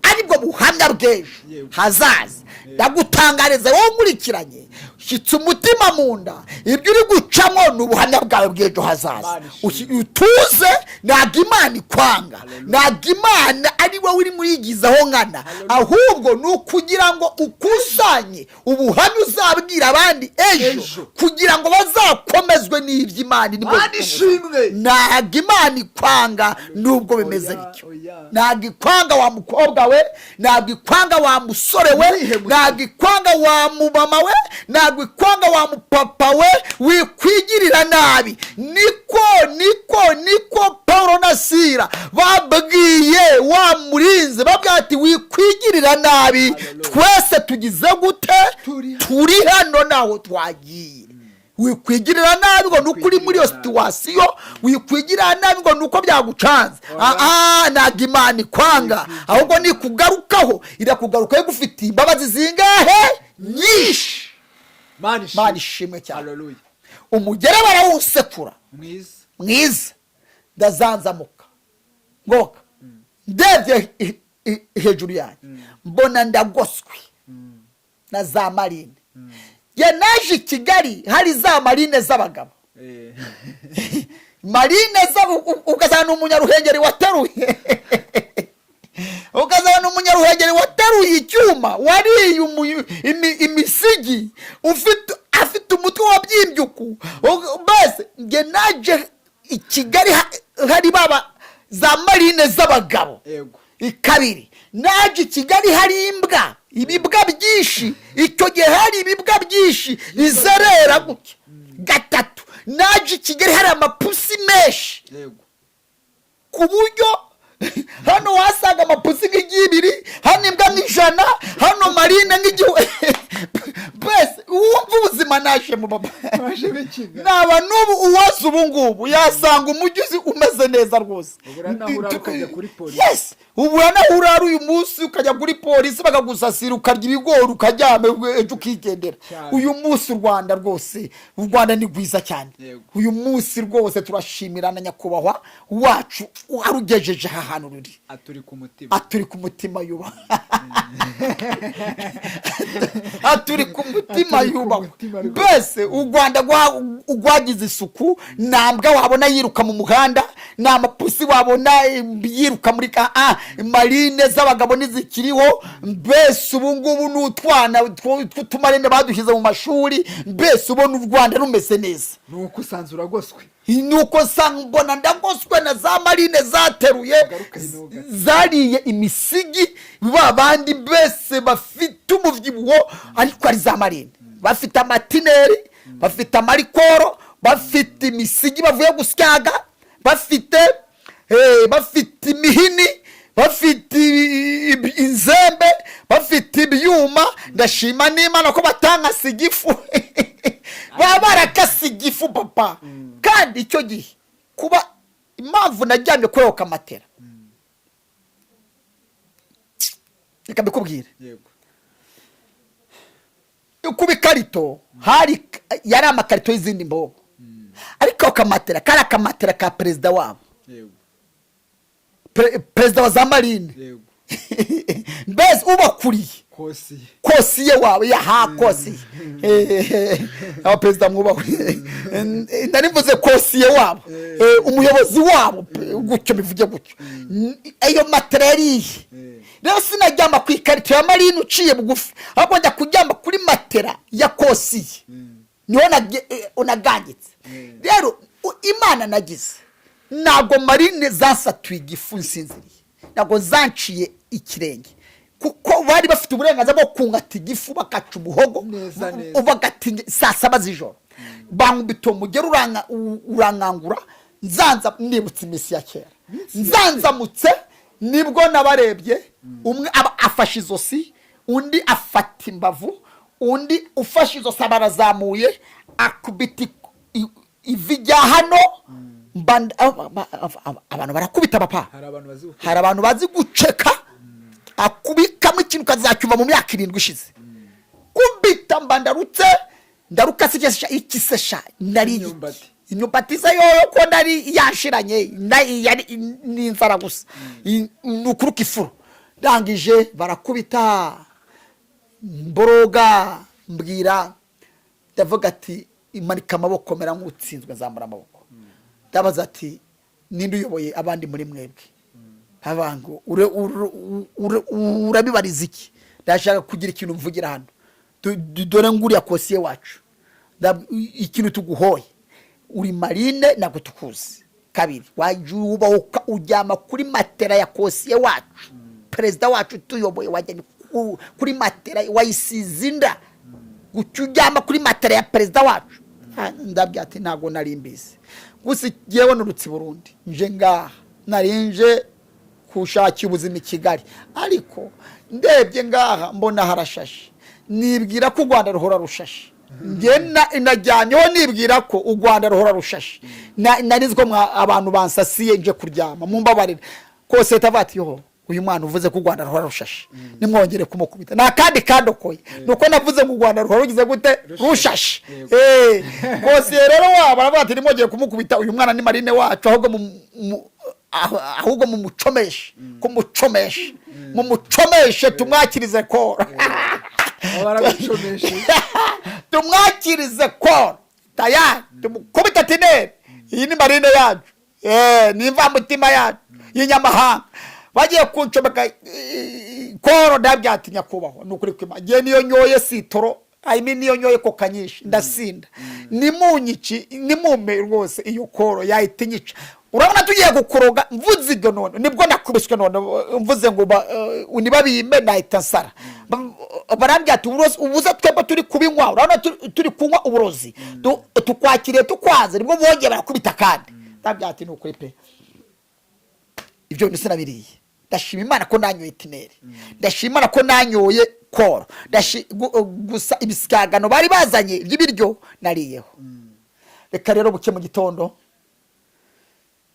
aribwo buhamya bw'ejo hazaza. Ndagutangariza wowe nkurikiranye, shyitsa umutima mu nda, ibyo uri gucamo ni ubuhamya bwawe bw'ejo hazaza. Imana ishimwe. Utuze, ntabwo Imana ikwanga, ntabwo Imana ari wowe uri murigizaho nkana, ahubwo ni ukugira ngo ukusanye ubuhamya uzabwira abandi ejo, Ejo. kugira ngo bazakomezwe n'ibyo Imana irimo Imana gukomeza. ishimwe. Ntabwo Imana ikwanga nubwo bimeze Oya, bityo. oya. Ntabwo ikwanga wa mukobwa we, ntabwo ikwanga wa musore we, Wihemukire. ntabwo ikwanga wa mumama we, ntabwo ikwanga wa mupapa we. Wikwigirira nabi. Niko Paul na Sira babwiye wa murinzi, babwira ati: "Wikwigirira nabi, twese tugize gute?" Turi hano. Turi hano, naho twagiye. Wikwigirira nabi ngo nuko uri muri iyo situation, wikwigirira nabi ngo nuko byagucanze. Ah, ntabwo Imana ikwanga, ahubwo nikugarukaho irakugarukaho igufitiye imbabazi zingahe? Nyinshi. Mana ishimwe. Mana ishimwe cyane. Haleluya. Umugere barawusekura. Mwiza. Mwiza. Ndazanzamuka ngoka, ndebye hejuru yanjye, mbona ndagoswe na za marine. Ya naje i Kigali hari za marine z'abagabo, marine ugasanga ni umunyaruhengeri wateruye, ugasanga ni umunyaruhengeri wateruye icyuma, wariye imisigi, afite umutwe wabyimbye uku. Mbese njye naje i Kigali hari baba za marine z'abagabo. Ikabiri, naje i Kigali hari imbwa, ibibwa byinshi. Icyo gihe hari ibibwa byinshi bizerera gutya. Gatatu, naje i Kigali hari amapusi menshi, ku buryo hano wasanga amapusi nk'igibiri, hano imbwa nk'ijana, hano marine nk'igihu. Mbese wumva ubuzima naje mu baba. Waje b'ikigali. Naba n'ubu uwaza ubu ngubu yasanga umujyi uzi umeze neza rwose. Ubura naho urara ukajya kuri polisi. Yes, ubura naho urara uyu munsi ukajya kuri polisi, bakagusasira, ukarya ibigori, ukaryama, ejo ukigendera. Uyu munsi u Rwanda rwose, u Rwanda ni rwiza cyane. Uyu munsi rwose turashimira na nyakubahwa wacu warugejeje aha hantu ruri. Aturi ku mutima. Aturi ku mutima yuba, aturi ku mutima. Aturi ku Yubahwe. mutima rwose. Mbese u Rwanda rwagize isuku, nta mbwa wabona yiruka mu muhanda, nta mapusi wabona yiruka muri ka marine z'abagabo ntizikiriho. Mbese ubu ngubu ni utwana tw'utumarine badushyize mu mashuri. Mbese ubona u Rwanda rumeze neza. Nuko usanze uragoswe. Nuko nsanga mbona ndagoswe na za marine zateruye, Garuka hino gato. zariye imisigi, ba bandi mbese bafite umubyibuho, ariko ari za marine, bafite amatineri, bafite amarikoro, bafite imisigi bavuye gusyaga, bafite imihini. Bafite inzembe, bafite ibyuma. Ndashima n'Imana ko batankase igifu. Baba barakase igifu, papa. Kandi icyo gihe, kuba impamvu najyamye kuri ako kamatera, reka mbikubwire. Yego. Kuba ikarito hari yari amakarito y'izindi mbobo, ariko ako kamatera kari akamatera ka perezida wabo. Perezida wa za marine. Mbese ubakuriye. Kosi. Kosiye wawe, yaha kosiye. Abaperezida mwubahwe, nari mvuze kosiye wabo. Umuyobozi wabo, gutyo bivuge gutyo. Iyo matera yari iye. Rero sinajyama ku ikarito ya marine uciye bugufi, ahubwo njya kuryama kuri matera ya kosiye, niho nagangitse. Rero Imana nagize, ntabwo marine zasatuye igifu nsinziriye, ntabwo zanciye ikirenge, kuko bari bafite uburenganzira bwo kungata igifu, bakaca umuhogo. Neza, neza. Bagatinya saa 7 z'ijoro bankubita uwo mugeri, urankangura. Nzanza nibutse iminsi ya kera, nzanzamutse nibwo nabarebye. Umwe aba afashe izosi, undi afata imbavu, undi ufashe izosi aba arazamuye, akubita ivi rya hano. Abantu barakubita, papa. Hari abantu bazi gukora. Hari abantu bazi guceka, akubikamo ikintu ukazacyumva mu myaka 7 ishize. Kubita mba ndarutse, ndaruka se iki se sha nari igiki? Imyumbati. Imyumbati se yoyo ko nari yashiranye, yari n'inzara gusa. Ni ukuruka ifuro. Ndangije barakubita, mboroga, mbwira, ndavuga ati: "Imanika amaboko." Mera nk'utsinzwe, nzamura amaboko, ndabaza ati: "Ninde uyoboye abandi muri mwebwe?" Abantu urabibariza iki? Ndashaka kugira ikintu mvugira hano. Dore nguriya kosiye wacu. Ikintu tuguhoye, uri marine, ntabwo tukuzi. Kabiri, wajya wubahuka uryama kuri matera ya kosiye wacu, perezida wacu tuyoboye, wajya kuri matera wayisize inda, guca uryama kuri matera ya perezida wacu? Ah, ndabwira ati: "Ntabwo nari mbizi gusa yewe nurutse i Burundi nje ngaha, nari nje kushakira ubuzima i Kigali, ariko ndebye ngaha mbona harashashe, nibwira ko u Rwanda ruhora rushashe. Njye najyanyeho nibwira ko u Rwanda ruhora rushashe. Nari nzi ko abantu bansasiye nje kuryama, mumbabarire." Kose tavuga ati: "Yo, uyu mwana uvuze ko u Rwanda ruhora rushashe, nimwongere kumukubita." Nta kandi kandokoye, ni uko navuze ngo u Rwanda ruhora rugize gute? Rushashe. Kose rero wabo aravuga ati: "Nimwongere kumukubita, uyu mwana ni marine wacu, ahubwo ahubwo mumucomeshe, kumucomeshe, mumucomeshe, tumwakirize koro." Baragucomeshe. Tumwakirize koro tayari, tumukubita tineri. Iyi ni marine yacu, ni imvamutima yacu y'inyamahanga. Bagiye kuncomeka koro, ndabwira ati: "Nyakubahwa, ni ukuri kwima ngiye niyo nyoye sitoro, I mean, niyo nyoye coca nyinshi ndasinda. Nimunyici, nimume rwose, iyo koro yahita inyica. Urabona tugiye kukuroga." Mvuze ibyo none nibwo nakubiswe. None mvuze ngo nibabime nahita nsara. Barambwira ati: "Uburozi ubuze, twebwe turi kubinywa, urabona turi kunywa uburozi. Tukwakiriye tukwanze." Nibwo bongeye barakubita kandi. Ndabwira ati: "Ni ukuri pe, ibyo bintu sinabiriye. Ndashima Imana ko nanyoye tineri, ndashima Imana ko nanyoye koro. Gusa ibisigagano bari bazanye by'ibiryo nariyeho." Reka rero buke mu gitondo,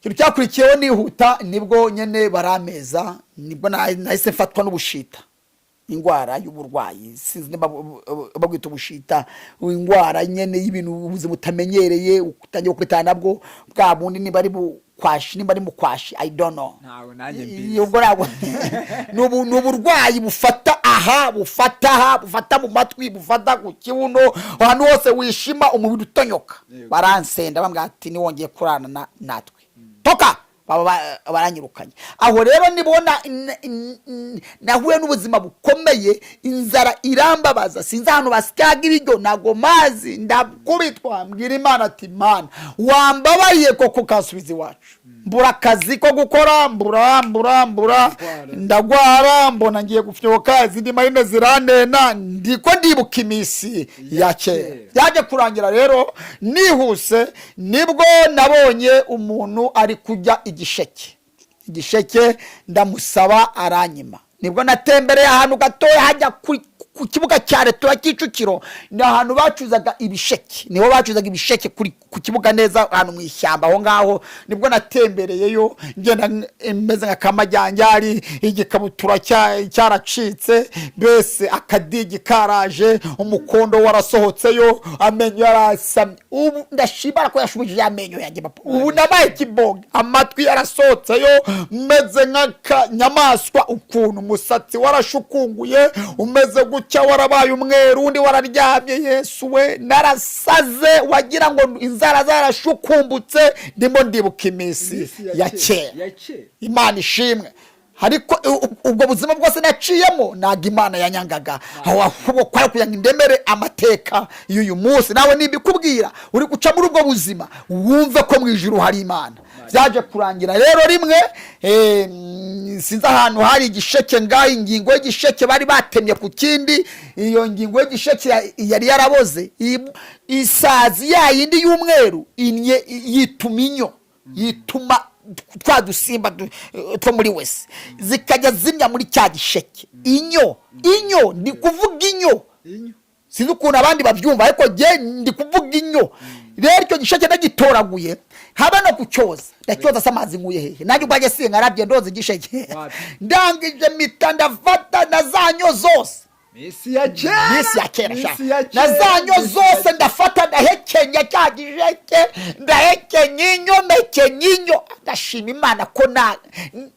ikintu cyakurikiyeho nihuta, nibwo nyine barameza, nibwo nahise mfatwa n'ubushita, indwara y'uburwayi, sinzi niba babwita ubushita, indwara nyine y'ibintu ubuzima utamenyereye, utangiye gukubitana nabwo bwa bundi, niba ari bukwashi, niba ari mukwashi, I don't know. Ntabwo nanjye mbizi. Ubwo ntabwo ni uburwayi bufata aha, bufata aha, bufata mu matwi, bufata ku kibuno, ahantu hose wishima, umubiri utonyoka. Baransenda, bambwira ati: "Niwongeye kurana natwe toka." Baba baranyirukanye. Aho rero nibona nahuye n'ubuzima bukomeye, inzara irambabaza, sinzi ahantu basyaga ibiryo, ntago mazi, ndakubitwa. Mbwira Imana ati: "Mana, wambabariye koko ukansubiza iwacu? Mbura akazi ko gukora, mbura, mbura, mbura." Ndwara. Ndagwara, mbona ngiye gufyoka, izindi marine ziranena, ndiko ndibuka iminsi ya kera. Byaje kurangira rero nihuse, nibwo nabonye umuntu ari kurya igisheke. Igisheke ndamusaba aranyima. Nibwo natembereye ahantu gatoya hajya ku kibuga cya leta ya Kicukiro, ni ahantu bacuzaga ibisheke, niho bacuzaga ibisheke ku kibuga neza, ahantu mu ishyamba aho ngaho. Nibwo natembereyeyo ngenda meze nka kamajyanjari, igikabutura cyaracitse, mbese akadigi karaje, umukondo warasohotseyo, amenyo yarasamye. Ubu ndashimara ko yashubije amenyo yanjye, papa. Ubu nabaye kibonge, amatwi yarasohotseyo, meze nk'akanyamaswa ukuntu, umusatsi warashukunguye, umeze gutya, warabaye umweru, undi wararyamye. Yesu we, narasaze, wagira ngo inzara zarashukumbutse. Ndimo ndibuka iminsi ya kera. Ya kera. Imana ishimwe. Ariko ubwo buzima bwose naciyemo, ntabwo Imana yanyangaga, aho ahubwo kwari kugira ngo indemere amateka y'uyu munsi. Nawe nibikubwira uri guca muri ubwo buzima, wumve ko mu ijuru hari Imana. Byaje kurangira rero rimwe, sinzi ahantu hari igisheke ngaho, ingingo y'igisheke bari batemye ku kindi. Iyo ngingo y'igisheke yari yaraboze. Isazi ya yindi y'umweru inye yituma inyo, yituma twa dusimba two muri wese, zikajya zimya muri cya gisheke. Inyo, inyo, ndi kuvuga inyo. Inyo. Sinzi ukuntu abandi babyumva, ariko jye ndi kuvuga inyo. Rero icyo gisheke ndagitoraguye, haba no kucyoza, ndacyoza se amazi nkuye hehe? Nanjye ubwanjye sinkarabye, ndoza igisheke. Wapi. Ndangije mpita ndafata na za nyo zose. Misi ya kera. Minsi ya kera sha. Misi ya kera. Na za nyo Misi ya zose kera. ndafata, ndahekenya cya gisheke, ndahekenya inyo, mpekenya inyo. Ndashima Imana ko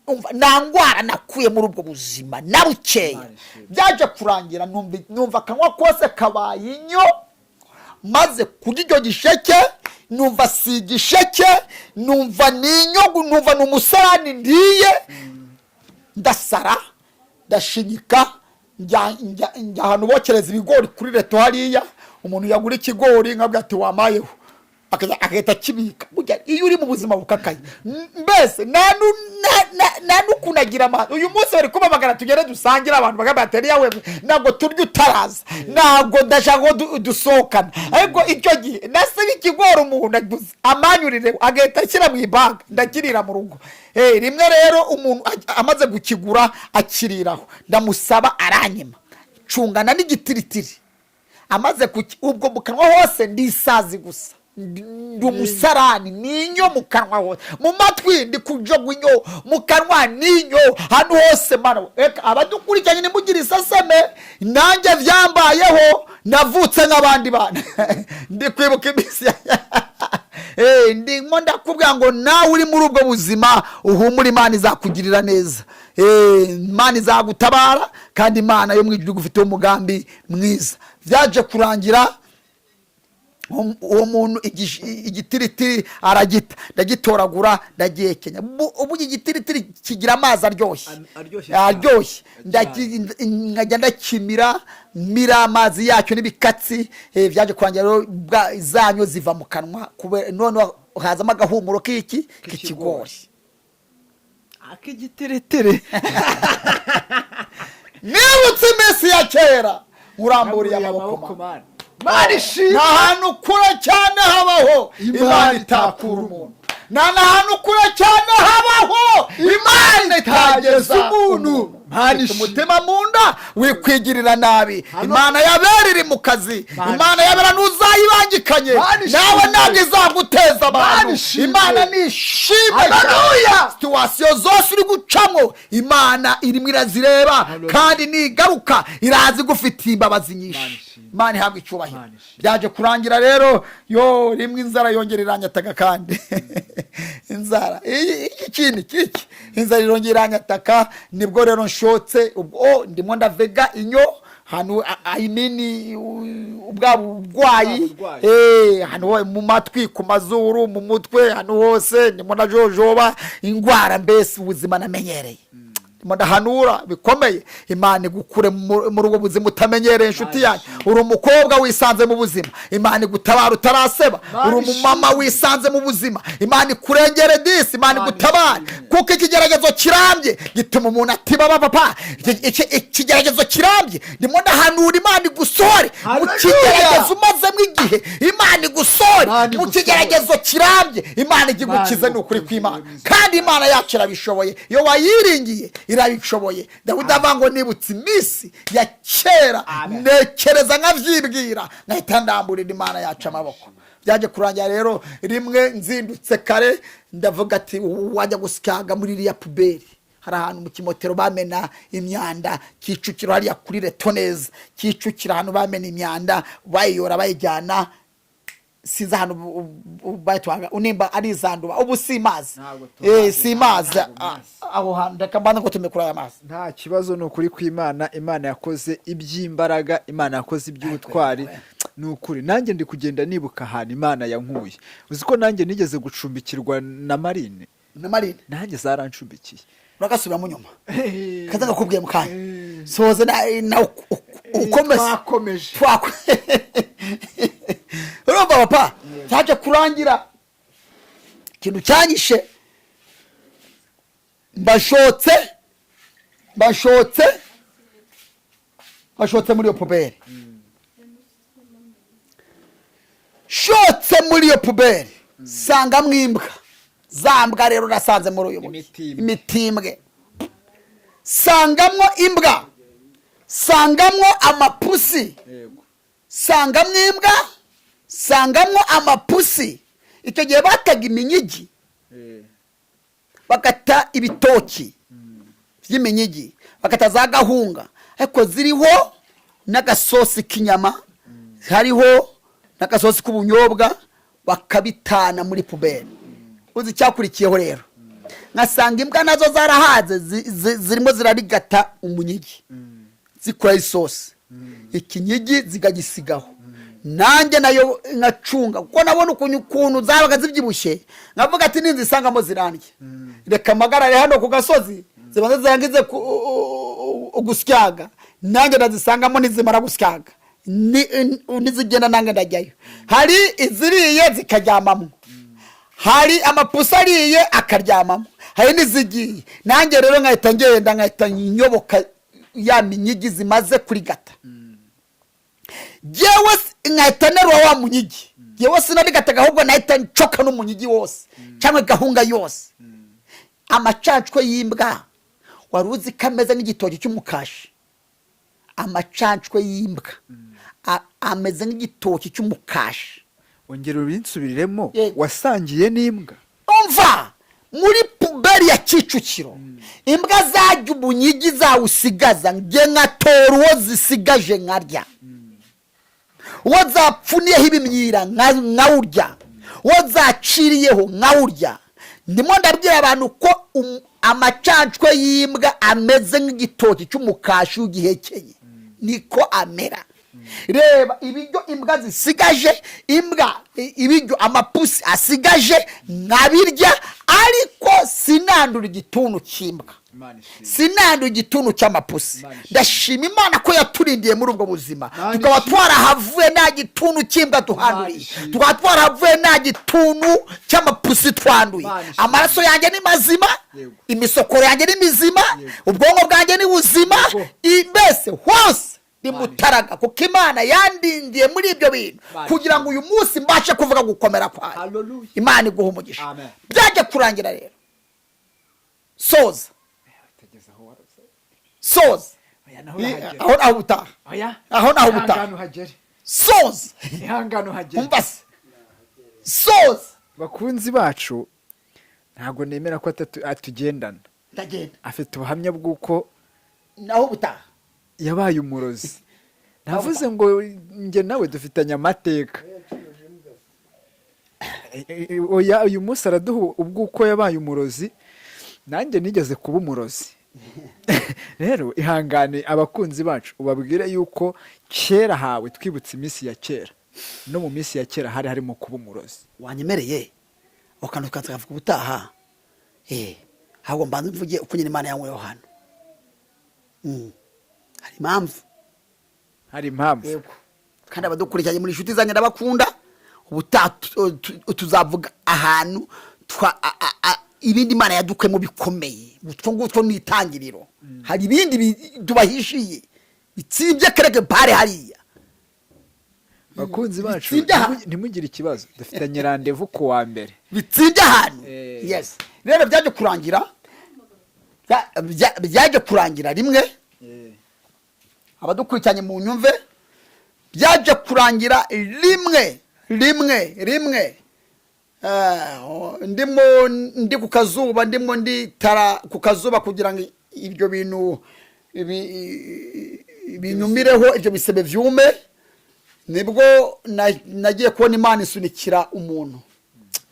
umva, nta ndwara nakuye muri ubwo buzima na bukeya. Imana ishimwe. Byaje kurangira numva akanwa kose kabaye inyo. Maze kurya icyo gisheke, numva si igisheke, numva ni inyo, numva ni umusarani ndiye. Ndasara, ndashinyika, njya ahantu bokereza ibigori kuri reto hariya. Umuntu yagura ikigori nkabwira ati: "Wamayeho?" Agahita akibika. Burya iyo uri mu buzima bukakaye, mbese nta n'ukunagira amahane. Uyu munsi bari kumpamagara tugere dusangire, abantu bakavuga ati: "Yawe ntabwo turya utaraza, ntabwo ndashaka ko dusohokana." Ariko icyo gihe nasiba ikigori umuntu aguze amanyurire, agahita ashyira mu ibaga, ndakirira mu rugo. Rimwe rero umuntu amaze kukigura akiriraho, ndamusaba aranyima, ncungana n'igitiritiri amaze ubwo mu kanwa hose ndisazi gusa, ndi umusarani, ni inyo mu kanwa hose, mu matwi ndi kujoga inyo, mu kanwa ni inyo, ahantu hose. Mana, reka abadukurikiranye nimugire iseseme, nanjye byambayeho, navutse nk'abandi bana. Ndi kwibuka iminsi ndimo ndakubwira ngo nawe uri muri ubwo buzima uhumure, Imana izakugirira neza. Imana izagutabara, kandi Imana yo mu ijuru igufiteho umugambi mwiza. Byaje kurangira uwo muntu igitiritiri aragita, ndagitoragura, ndagihekenya. Ubu igitiritiri kigira amazi aryoshye. Aryoshye cyane. Aryoshye. Cyane. Nkajya ndakimira, mira amazi yacyo n'ibikatsi. Byaje kurangira rero zanyo ziva mu kanwa, none hazamo agahumuro k'iki? K'ikigori. Ak'igitiritiri. Nibutse iminsi ya kera, nkuramburiye amaboko, Mana. Mana ishimwe. Nta hantu kure cyane habaho Imana Imana itakura umuntu, nta n'ahantu kure cyane habaho Imana itageza umuntu. Imana Ufite ishimwe. umutima mu nda, wikwigirira nabi. Imana yabera iri mu kazi. Imana yabera ntuzayibangikanye. Imana ishimwe. Nawe ntabwo izaguteza abantu. Imana ishimwe. Imana nishimwe. Haleluya. Situation zose uri gucamo, Imana irimo irazireba. Haleluya. Kandi nigaruka iraza igufitiye imbabazi nyinshi. Imana ishimwe. Imana ihabwa icyubahiro. Imana ishimwe. Byaje kurangira rero yo rimwe inzara yongera iranyataka, kandi inzara iki kintu iki, inzara irongera iranyataka. Nibwo rero nshotse ubwo, oh, ndimo ndavega inyo hano, I mean, bwa burwayi. Bwa burwayi. Hano mu matwi, ku mazuru, mu mutwe, hano hose ndimo ndajojoba indwara, mbese ubuzima namenyereye. Ndahanura bikomeye, Imana igukure muri ubwo buzima utamenyereye. Inshuti yanjye, uri umukobwa wisanze mu buzima, Imana igutabara utaraseba. Uri umumama wisanze mu buzima, Imana ikurengere disi, Imana igutabare, kuko ikigeragezo kirambye gituma umuntu atiba. Papa, ikigeragezo kirambye, ndimo ndahanura, Imana igusohore mu Hallelujah. kigeragezo umazemo igihe, Imana igusohore Imana mu igusohore. kigeragezo kirambye, Imana ijya igukize. Imana Ni ukuri kw'Imana, igukize. kandi Imana yacu irabishoboye. Iyo wayiringiye irabishoboye. Dawidi avuga ngo: "Nibutse iminsi ya kera, Amen. ntekereza nkabyibwira, nkahita ndamburira Imana yacu amaboko." Byaje kurangira rero, rimwe nzindutse kare, ndavuga ati: "Wajya gusyaga muri iriya poubelle." Hari ahantu mu kimotero bamena imyanda, Kicukiro, hariya kuri reto neza Kicukiro, ahantu bamena imyanda bayiyora bayijyana, sinzi ahantu bayitwaga, nimba ari izanduba, ubu si mazi. Ntabwo Eh, tuhazi, si mazi. ntabwo mazi. Aho hantu reka mbanze ngo tume kuri aya mazi. Nta kibazo, ni ukuri kw'Imana. Imana yakoze iby'imbaraga, Imana yakoze iby'ubutwari, ni ukuri. Nanjye ndi kugenda nibuka ahantu Imana yankuye. Uzi ko nanjye nigeze gucumbikirwa na marine? Na marine? Nanjye zarancumbikiye. Uragasubiramo nyuma, kaza ngakubwiye mu kanya. Soze na ukomeze. Twakomeje. Urumva papa, cyaje kurangira ikintu cyanyishe, mbashotse muri iyo poubelle. Shotse muri iyo poubelle, sangamo imbwa. Za mbwa rero nasanze muri uyu mujyi, Imitimbwe. imitimbwe, sangamo imbwa, sangamo amapusi. Sangamo imbwa, sangamo amapusi. Icyo gihe bataga iminyigi, bagata ibitoki by'iminyigi, bagata za gahunga, ariko ziriho n'agasosi k'inyama, hariho n'agasosi k'ubunyobwa, bakabitana muri poubelle. Uzi icyakurikiyeho rero? Nkasanga imbwa nazo zarahaze, zirimo zirarigata umunyigi, zikora isosi, ikinyigi zikagisigaho. Nanjye nayo nkacunga, kuko nabona ukuntu zabaga zibyibushye, nkavuga ati: "Ninzisangamo zirandya, reka mpagarare hano ku gasozi, zibanze zirangize gusyaga, nanjye ndazisangamo. Nizimara gusyaga, nizigenda, nanjye ndajyayo." Hari iziriye zikaryamamo, hari amapusi ariye akaryamamo, hari n'izigiye. Nanjye rero nkahita ngenda, nkahita nyoboka ya minyigi zimaze kurigata. Jyewe nkahita nterura wa munyigi. Jyewe sinarigataga, ahubwo nahita ncoka n'umunyigi wose cyangwa gahunga yose. Amacancwe y'imbwa, wari uzi ko ameze nk'igitoki cy'umukashi? Amacancwe y'imbwa ameze nk'igitoki cy'umukashi. Ongera ubinsubiriremo. Yego. Wasangiye n'imbwa? Umva, muri poubelle ya Kicukiro, imbwa zajya umunyigi zawusigaza, njye nkatora uwo zisigaje nkarya, uwo zapfuniyeho ibimyira nkawurya, uwo zaciriyeho nkawurya. Ndimo ndabwira abantu ko amacancwe y'imbwa ameze nk'igitoki cy'umukashi ugihekeye, niko amera. Reba ibiryo imbwa zisigaje, imbwa ibiryo amapusi asigaje nkabirya, ariko sinandura igituntu cy'imbwa, Imana ishimwe. sinandura igituntu cy'amapusi. Imana ishimwe. Ndashima Imana ko yaturindiye muri ubwo buzima, Imana tukaba ishimwe. twarahavuye nta gituntu cy'imbwa duhanduriye, Imana ishimwe. tukaba twarahavuye nta gituntu cy'amapusi twanduye. Imana ishimwe. Amaraso yanjye ni mazima, Yego. imisokoro yanjye ni mizima, Yego. ubwonko bwanjye ni buzima, Yego. mbese hose ni Imana mutaraga, kuko Imana yandindiye muri ibyo bintu Imana kugira ngo uyu munsi mbashe kuvuga gukomera kwayo. Hallelujah. Imana iguha umugisha. Amen. Byajya kurangira rero, soza. Tageze aho waroze. Soza. Oya, naho urahagera. Aho naho ubutaha. Oya. Aho naho ubutaha. Ihangane uhagere. Soza. Ihangane uhagere. Umva se, soza. Bakunzi bacu, ntabwo nemera ko atugendana. Ndagenda. Afite ubuhamya bw'uko Naho ubutaha. yabaye umurozi. Navuze ngo njye nawe dufitanye amateka. Oya, uyu munsi araduha ubw'uko yabaye umurozi. Nanjye nigeze kuba umurozi. Rero ihangane, abakunzi bacu ubabwire yuko kera hawe, twibutse iminsi ya kera, no mu minsi ya kera hari harimo kuba umurozi. Wanyemereye akantu kavuga ubutaha? Ahubwo mbanza mvuge uko nyine Imana yankuyeho hano. Hari impamvu. Hari impamvu. Yego, kandi abadukurikiranye muri inshuti zanjye, ndabakunda. Ubutaha tuzavuga ahantu ibindi Imana yadukuyemo bikomeye. Utwo ngutwo ni itangiriro, hari ibindi tubahishiye bitsibye kereke pare hariya. Bakunzi bacu, Bitsibye aha. ntimugire ikibazo, dufitanye rendez-vous ku wa mbere. Bitsibye ahantu. Yes, rero byaje kurangira rimwe, abadukurikiranye mu nyumve, byaje kurangira rimwe rimwe rimwe, ndimo ndi ku kazuba, ndimo nditara ku kazuba kugira ngo ibyo bintu binyumireho, ibyo bisebe byume. Nibwo nagiye kubona Imana isunikira umuntu.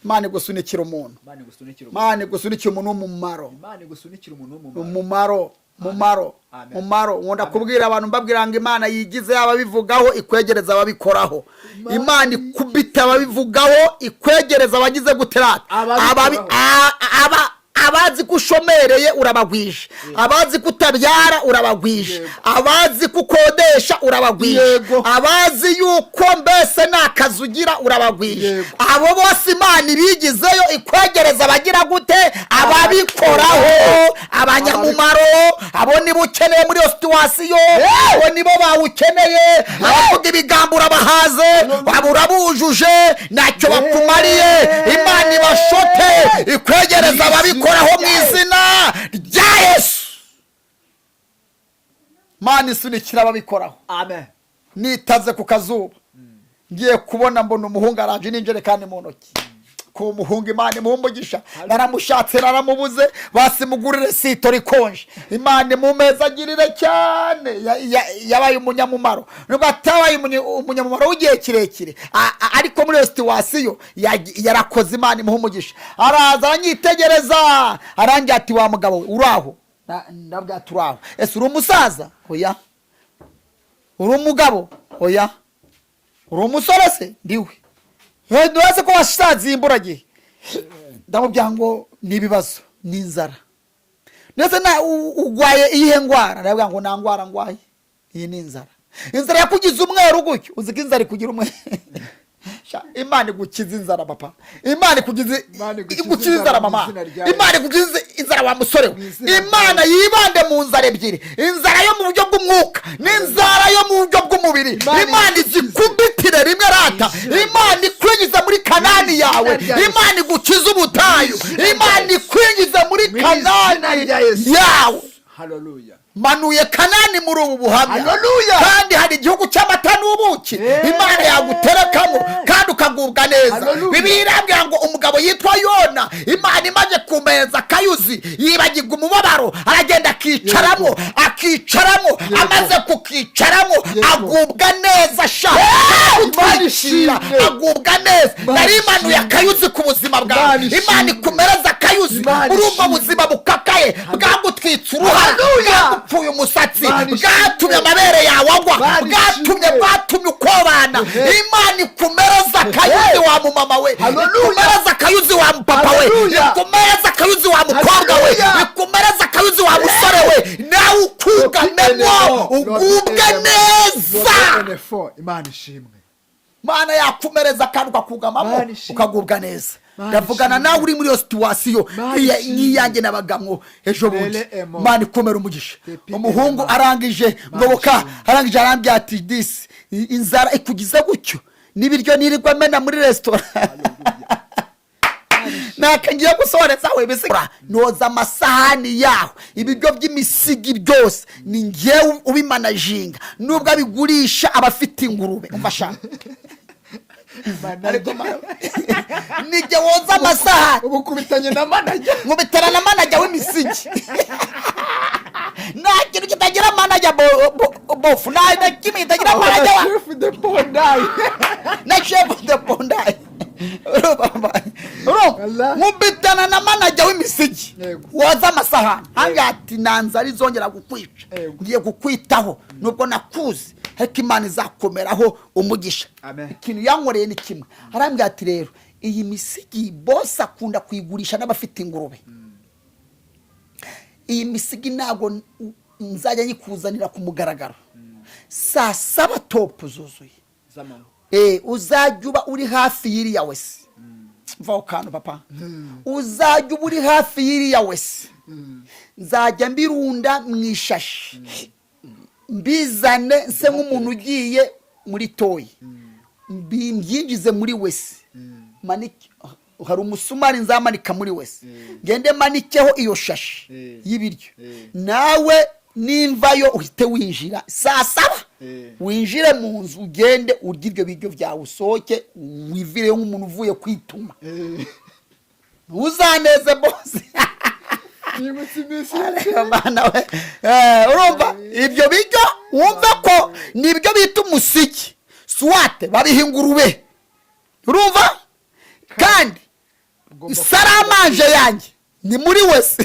Imana igusunikira umuntu. Imana igusunikira. Imana igusunikira umuntu w'umumaro. Imana igusunikira umuntu w'umumaro. Umumaro, mumaro. Amen. Mumaro. Nkunda kubwira abantu, mbabwira ngo Imana yigize ababivugaho, ikwegereza ababikoraho. Imana ikubita ababivugaho, ikwegereza abagize guterata. Ababikoraho. Abazi ko ushomereye urabagwije, abazi ko utabyara urabagwije, abazi ko ukodesha urabagwije, abazi yuko mbese nta kazi ugira urabagwije. Abo bose Imana ibigizeyo, ikwegereza abagira gute? Ababikoraho, abanyamumaro. Abo nibo ukeneye muri iyo situation, abo nibo bawukeneye. Abavuga ibigambo urabahaze, abo urabujuje, ntacyo bakumariye. Imana ibashote, ikwegereza ababikoraho mu izina rya Yesu. Imana isunikira ababikoraho. Amen. Nitaze ku kazuba, ngiye kubona mbona umuhungu araje n'injerekani mu ntoki. Ku muhungu, Imana imuha umugisha, naramushatse naramubuze, basimugurire sito rikonje. Imana imumeza agirire cyane. Yabaye umunyamumaro, nubwo atabaye umunyamumaro w'igihe kirekire, ariko muri iyo situation yarakoze. Imana imuha umugisha. Araza aranyitegereza, arangira ati: "Wa mugabo we, uraho?" Ndabwira ati: "Uraho." "Ese uri umusaza?" "Oya." "Uri umugabo?" "Oya." "Uri umusore se?" "Ndiwe." "Ntibaze ko wasaziye imburagihe?" Ndamubwira ngo ni ibibazo, ni inzara. "Ndetse na ugwaye iyihe ndwara?" Ndabwira ngo nta ndwara ndwaye, iyi ni inzara. "Inzara yakugize umweru gutyo?" Uzi ko inzara ikugira umweru? Sha, Imana igukiza inzara, papa. Imana ikugize Imana igukize igukiza inzara, inzara mu mama. izina rya Yesu. Imana igukize inzara, wa musore we. Mu izina rya Imana yibande mu nzara ebyiri: inzara yo mu buryo bw'umwuka n'inzara yo mu buryo bw'umubiri. Imana Imana igukize. izikubitire rimwe rata. Mu izina rya Imana ikwinjiza muri Kanani Mu izina yawe. rya Yesu. Imana igukize ubutayu. Mu izina rya Imana Yesu. ikwinjize muri Mu izina Kanani rya Yesu. yawe. Haleluya. Manuye Kanani muri ubu buhamya. Haleluya. Kandi hari igihugu cy'amata n'ubuki Imana yaguterekamo kandi ukagubwa neza. Haleluya. Bibiliya irambwira ngo umugabo yitwa Yona, Imana imaze kumeza akayuzi, yibagirwa umubabaro, aragenda akicaramo, akicaramo. Amaze kukicaramo, agubwa neza sha. Imana Utwikira ishimwe. agubwa neza. Imana Nari imanuye ishimwe. akayuzi ku buzima bwawe. Imana ishimwe. Imana ikumereza akayuzi Imana muri ubwo ishimwe. buzima bukakaye, bwagutwitse uruhara, Haleluya. bwagupfuye umusatsi, Imana ishimwe. bwatumye amabere yawe agwa, Imana bwatumye ishimwe. bwatumye ukobana. Imana ikumereza akayuzi, wa mumama we. Haleluya. Ikumereza akayuzi, wa mupapa we. Haleluya. Ikumereza akayuzi, wa mukobwa we. Haleluya. Ikumereza akayuzi, wa musore we, nawe ukugamemo, ugubwe neza. Imana ishimwe. Mana yakumereza akantu ukakugamamo, Mana ishimwe. ukagubwa neza. Mana Ndavugana ishimwe. nawe uri muri iyo situation Mana ishimwe. nk'iyanjye nabagamwo ejo bundi. Lele emo. Mana ikomera umugisha. Tepi Umuhungu ema. arangije Mana ngoboka, ishimwe. arangije arambwira ati: "Disi inzara ikugize gutyo, n'ibiryo nirirwa mena muri resitora." Naka ngiye gusoreza we bisigura, noza amasahani yaho, ibiryo by'imisigi byose ni ngewe ubimanaginga, nubwo abigurisha abafite ingurube. Umva sha, ariko nijye woza amasahani. Ubu kubitanye na manager. Nkubitana na manager w'imisigi. Nta kintu kitagira manager, bofu, nta na kimwe kitagira manager wa chef de pondayi. Na chef de pondayi. Wallahi. Nkubitana na manager w'imisigi woza amasahani, hanga ati: "Nta nzara izongera kukwica. Ngiye kukwitaho, nubwo nakuzi, ariko Imana izakomeraho umugisha." Amen. Ikintu yankoreye ni kimwe. Arambwira ati: "Rero iyi misigi bose akunda kuyigurisha n'abafite ingurube. Iyi misigi ntabwo Nzajya nyikuzanira ku mugaragaro saa 7 top zuzuye. Z'amanywa. Uzajya uba uri hafi y'iriya WC. Mvaho kantu, papa. Uzajya uba uri hafi y'iriya WC, nzajya mbirunda mu ishashi, mbizane nse nk'umuntu ugiye muri toilet, mbyinjize muri WC. Manike, hari umusumari nzamanika muri WC, ngende manikeho iyo shashi y'ibiryo. Nawe nimvayo uhite winjira saa 7, winjire mu nzu, ugende urye ibyo biryo byawe, usohoke wivireyo nk'umuntu uvuye kwituma. Ntuzaneze bose. Nibutse iminsi. Ariko Mana we! Urumva ibyo biryo, wumve ko nibyo bita umusiki suwate babiha ingurube, urumva? Kandi salle à manger yanjye ni muri WC.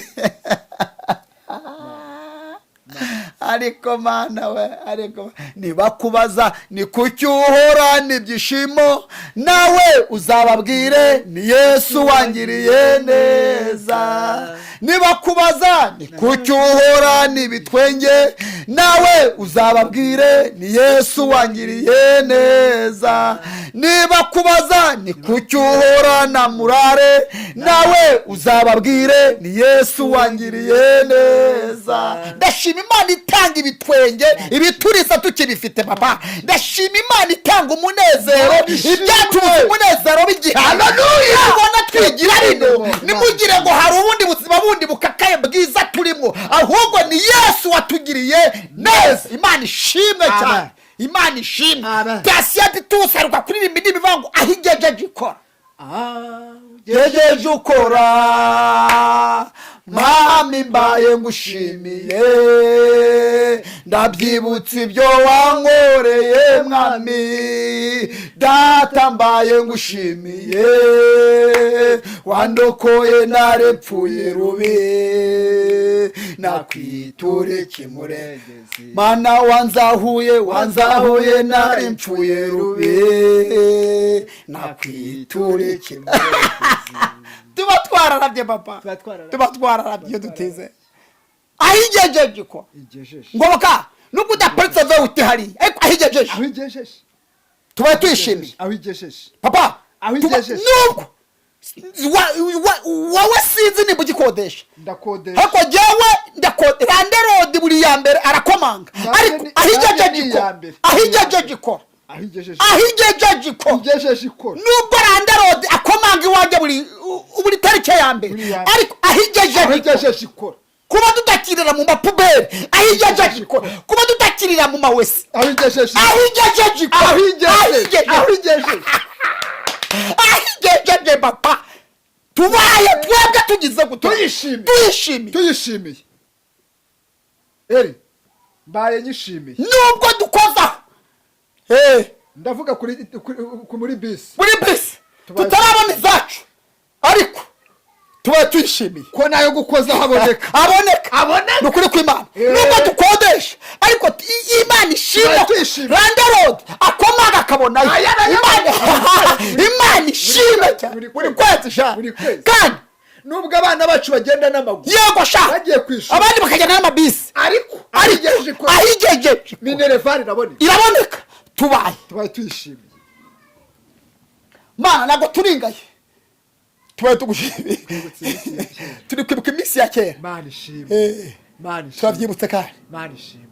Ariko Mana we, ariko nibakubaza ni kuki uhorana ibyishimo, nawe uzababwire ni Yesu wangiriye neza. Nibakubaza ni kuki uhorana ibitwenge, nawe uzababwire ni Yesu wangiriye neza. Nibakubaza ni kuki uhorana morale, nawe uzababwire ni Yesu wangiriye neza. Ndashima Imana itanga ibitwenge, ibituriza tukibifite, papa. Ndashima Imana itanga umunezero, ibyatubuze umunezero b'igihano. Ubona twigira rino, nimugire ngo hari ubundi buzima bundi bukakaye bwiza turimo, ahubwo ni Yesu watugiriye neza. Imana ishimwe cyane, Imana ishimwe. Amen. Patient tusaruka kuririmba indirimbo ivuga ngo aho igejeje ikora, gejeje ukora, Mwami, mbaye ngushimiye. Ndabyibutse ibyo wankoreye, Mwami Data, mbaye ngushimiye. Wandokoye narepfuye rubi, nakwitura ikimurengezi. Mana, wanzahuye, wanzahuye nari mpfuye rubi, nakwitura ikimurengezi. Tuba twararabye, papa. Tuba twararabye. Tuba twararabye iyo dutize aho igejeje ko Igejeje. Ngoboka, nubwo udaparitse V8 hariya, ariko aho igejeje, Aho igejeje. tuba tuyishimiye. Aho igejeje. Papa. Aho igejeje. Nubwo wowe sinzi nimba ugikodesha. Ndakodesha. Ariko jyewe ndakode, landlord buri ya mbere arakomanga. Nanjye Ariko aho nanjye igejeje ni ikora, iya mbere. aho igejeje ikora, Aho igejeje. Aho igejeje ikora. Igejeje ikora. Nubwo landlord akomanga iwanjye buri tariki ya mbere, Buri ya mbere. ariko aho igejeje Aho ikora, igejeje ikora. Kuba tudakirira mu mapuberi, aho igejeje ikora, kuba tudakirira mu ma WC, Aho igejeje. aho igejeje ikora. Aho igejeje. Aho igejeje. Aho igejeje, papa, tubaye twebwe tugize gute? Tuyishimiye. Tuyishimiye. Tuyishimiye eri, mbaye nyishimiye. Nubwo dukozaho Ndavuga muri bisi. Muri bisi tutarabona izacu, ariko tubaye tuyishimiye. Ko nayo gukozaho aboneka. Aboneka. Aboneka. Ni ukuri kw'Imana. Nubwo dukodesha, ariko Imana ishimwe. Tubaye tuyishimiye. Landlord akomaga akabonayo. Aya, aya, Imana ishimwe cyane. Buri Buri kwezi. kwezi sha. Buri kwezi. Kandi Nubwo abana bacu bagenda n'amaguru, yego sha, bagiye ku ishuri, abandi bakagenda n'amabisi, ariko aho ariko igejeje ikora, aho igejeje, minerval iraboneka. Iraboneka, tubaye Tubaye tuyishimiye. Mana, ntabwo turingaye, tubaye tugushimiye. Turi kwibuka iminsi ya kera. Mana ishimwe. Mana ishimwe. Turabyibutse kandi. Mana ishimwe.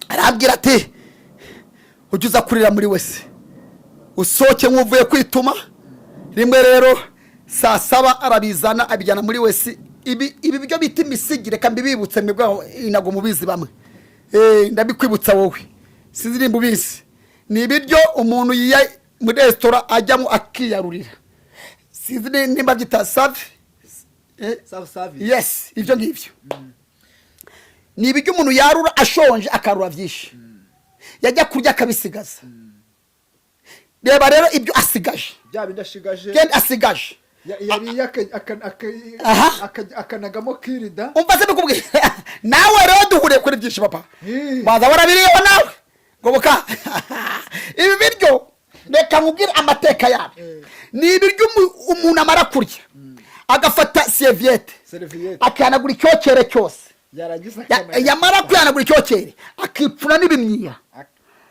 Arambwira ati ujye uza kurira muri WC, usohoke nk'uvuye kwituma. Rimwe rero saa 7 arabizana, abijyana muri WC. Ibi byo bita imisigi, reka mbibibutse mwebwe ntabwo mubizi bamwe. Ndabikwibutsa wowe, sinzi nimba ubizi. Ni ibiryo umuntu yiya muri resitora ajyamo akiyarurira, sinzi nimba byita save. Self service. Yes, ibyo ngibyo ni ibiryo umuntu yarura ashonje, akarura byinshi, yajya kurya akabisigaza. Reba rero ibyo asigaje. Bya bindi ashigaje. Genda asigaje. Yariye akanagamo kirida. Umva se mbikubwira, nawe rero duhuriye kuri byinshi, papa. Waza warabiriyeho nawe. Ngoboka, ibi biryo reka nkubwire amateka yabyo. Ni ibiryo umuntu amara kurya agafata serviette, Serviette. akihanagura icyokere cyose. Yarangiza Yamara kwihanagura icyokere, akipfuna n'ibimyira.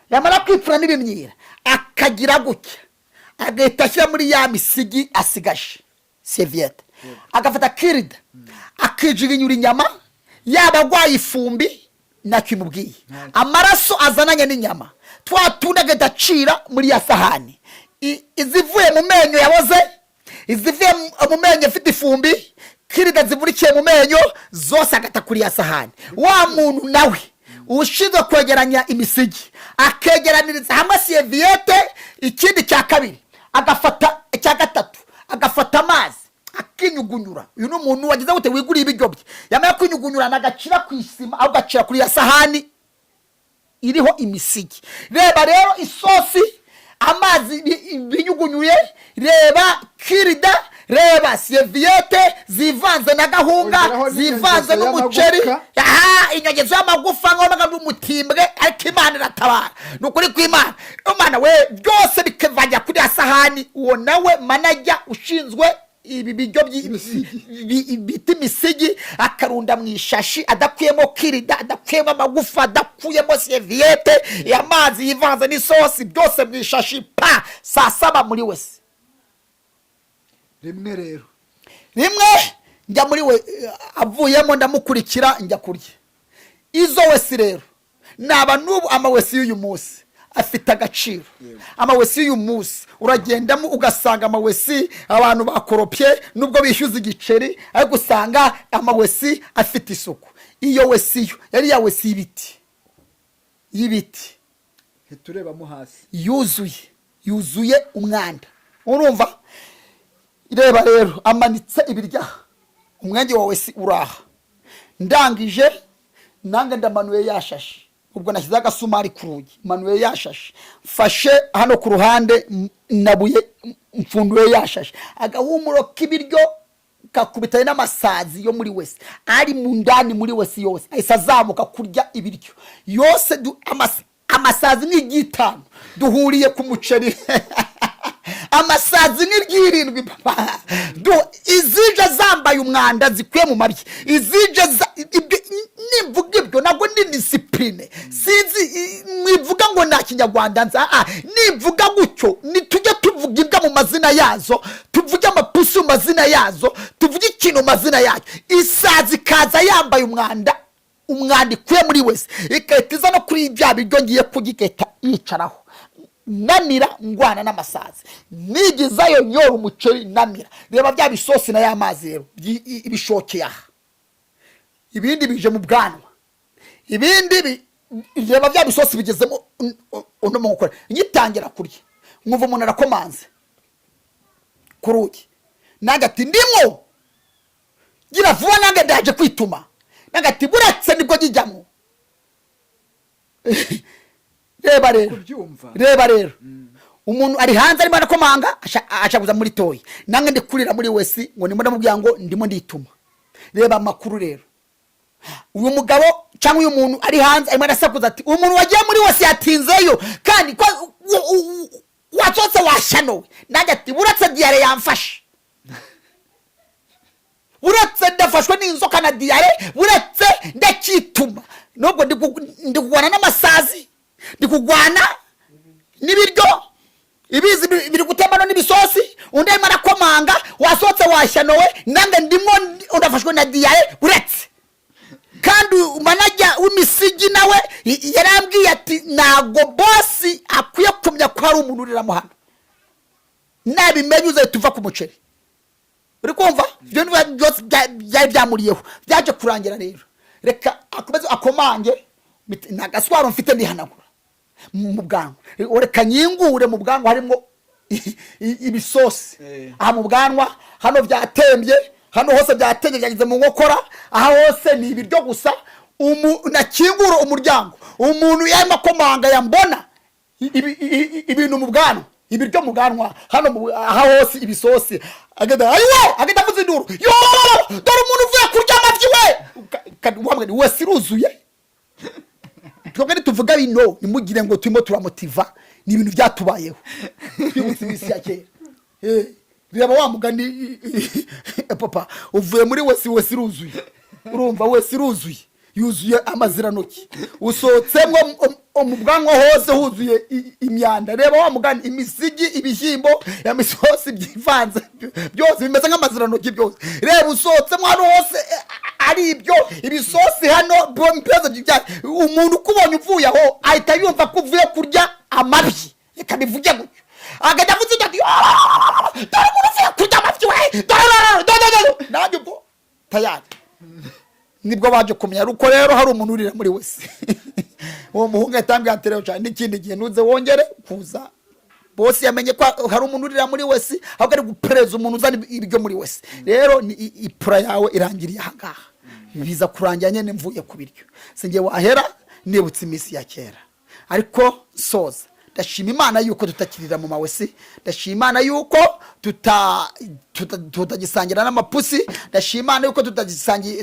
Yamara kwipfuna n'ibimyira, akagira gutya, agahita ashyira muri ya misigi asigaje serviette, agafata kirida, akijiginyura inyama. Yaba arwaye ifumbi, ntacyo imubwiye. Amaraso azananye n'inyama, twa tundi agahita acira muri ya sahani. Izivuye mu menyo yaboze, izivuye mu menyo afite ifumbi, kirida zivurikiye mu menyo zose, agata kuri ya sahani. Wa muntu nawe ushinzwe kwegeranya imisigi akegeraniriza hamwe serviette. Ikindi cya kabiri agafata, icya gatatu agafata amazi akinyugunyura. Uyu ni umuntu wagize gute? Wiguriye ibiryo bye. Yamara kwinyugunyura, nagacira ku isima, ahubwo agacira kuri ya sahani iriho imisigi. Reba rero isosi, amazi binyugunyuye, reba kirida, reba serviette zivanze na gahunga, Ongeraho zivanze n'inyongezo n'umuceri. y'amagufa. Aha, inyongezo y'amagufa nk'aho n'umutimbwe. Ariko Imana iratabara, ni ukuri kw'Imana. Imana we, byose bikavajya kuri ya sahani. Uwo nawe manager ushinzwe ibi biryo bita imisigi, akarunda mu ishashi, adakuyemo kirida, adakuyemo amagufa, adakuyemo serviette, amazi yivanze n'isosi, byose mu ishashi pa. Saa 7 muri WC. Rimwe rero. Rimwe njya muri we, avuyemo ndamukurikira, njya kurya. Izo WC rero, naba n'ubu ama WC y'uyu munsi afite agaciro. Ama WC y'uyu munsi uragendamo ugasanga ama WC abantu bakoropye, nubwo bishyuza igiceri, ariko usanga ama WC afite isuku. Iyo WC yo yari ya WC y'ibiti, y'ibiti. Ntiturebamo hasi. Yuzuye, yuzuye umwanda. Urumva, reba rero, amanitse ibiryaha, umwenge wawe si uraha. Ndangije nange ndamanuye yashashe. Ubwo nashyizeho agasumari ku rugi, manuye yashashe, mfashe hano ku ruhande, nabuye mfunduye yashashe. Agahumuro k'ibiryo kakubitanye n'amasazi yo muri WC ari mu ndani muri WC, yose ahise azamuka kurya ibiryo yose. Amasazi ni iry'itanu duhuriye ku muceri, amasazi ni iry'irindwi, papa. Izije zambaye umwanda zikuye mu mabyi, izije nimvuga ibyo ntabwo ni discipline, sinzi mwivuga ngo nta Kinyarwanda nza. Nimvuga gutyo, nitujye tuvuga imbwa mu mazina yazo, tuvuge amapusi mu mazina yazo, tuvuge ikintu mu mazina yacyo. Isazi ikaza yambaye umwanda, umwanda ikuye muri wese, igahita iza no kuri bya biryo ngiye kurya, igahita yicaraho. Namira ngwana n'amasazi, nigizayo nyora umuceri namira. Reba bya bisosi na ya mazi rero ibishokeye aha, ibindi bije mu bwanwa, ibindi reba bya bisosi bigezemo uno mu gukora. Ngitangira kurya, nkumva umuntu arakomanze ku rugi. Nange ati: "Ndimo, gira vuba, nange ndaje kwituma." Nange ati: "Buretse nibwo njijyamo." Reba rero. Kubyumva. Reba rero, umuntu ari hanze arimo arakomanga, ashakuza muri toilet, nange ndi kurira muri WC, ngo ndimo ndamubwira ngo ndimo ndituma. Reba amakuru rero, uyu mugabo cyangwa uyu muntu ari hanze arimo arasakuza ati: "Umuntu wagiye muri WC yatinzeyo, kandi ko wasohotse washanowe." Nanjye ati: "Buretse, diyare yamfashe, buretse ndafashwe n'inzoka na diyare, buretse ndacyituma." Nubwo ndi kurwana n'amasazi, ndi kurwana n'ibiryo, ibizi biri gutembana n'ibisosi, undi arimo arakomanga: "Wasohotse washyanowe." Nange ndimo ndafashwe na diyare, uretse kandi manager w'imisigi nawe yarambwiye ati: "Ntabwo boss akwiye kumenya ko hari umuntu uriramo hano. Nabimenye uzahita uva ku muceri." Uri kumva, ibyo ni byose byari byamuriyeho. Byaje kurangira rero, reka akomeze akomange, nta gaswaro mfite, ndihanagura mu bwanwa. Reka nyingure mu bwanwa, harimo ibisosi. Aha mu bwanwa hano byatembye, hano hose byatembye, byageze mu nkokora, aha hose ni ibiryo gusa. Nakingura umuryango, umuntu yarimo akomanga yambona ibintu mu bwanwa, ibiryo mu bwanwa hano, aha hose ibisosi, agenda ayiwe, agenda avuza induru: "Yo, dore umuntu uvuye kurya amabyi we!" Wamwe wese iruzuye. Twebwe nituvuga bino, ntimugire ngo turimo turamotiva, ni ibintu byatubayeho, twibutse iminsi ya kera. Reba wa mugani, papa, uvuye muri WC, WC iruzuye. Urumva, WC iruzuye. Yuzuye amazirantoki. Usohotsemo mu bwanwa hose huzuye imyanda. Reba wa mugani, imisigi, ibishyimbo, imisosi byivanze byose bimeze nk'amazirantoki byose. Reba usohotsemo hano hose, ari ibyo ibisosi hano byose umuntu ukubonye uvuye aho ahita yumva ko uvuye kurya amabyi. Reka bivuge gutyo, agajya avuze ati: "Ah, dore umuntu uvuye kurya amabyi we, dore dore dore dore." Nanjye ubwo tayari nibwo baje kumenya uko rero hari umuntu urira muri wese. Uwo muhungu yatambwiye ati: "Rero cyane n'ikindi gihe ntuze wongere kuza." Boss yamenye ko hari umuntu urira muri WC, ahubwo ari gupereza umuntu uzana ibiryo muri WC. Rero ni ipura yawe irangiriye ahangaha. Biza kurangira nyine mvuye ku biryo, sinjye wahera nibutse iminsi ya kera. Ariko soza, ndashima Imana yuko tutakirira mu ma WC. Ndashima Imana yuko tutagisangira n'amapusi. Ndashima Imana yuko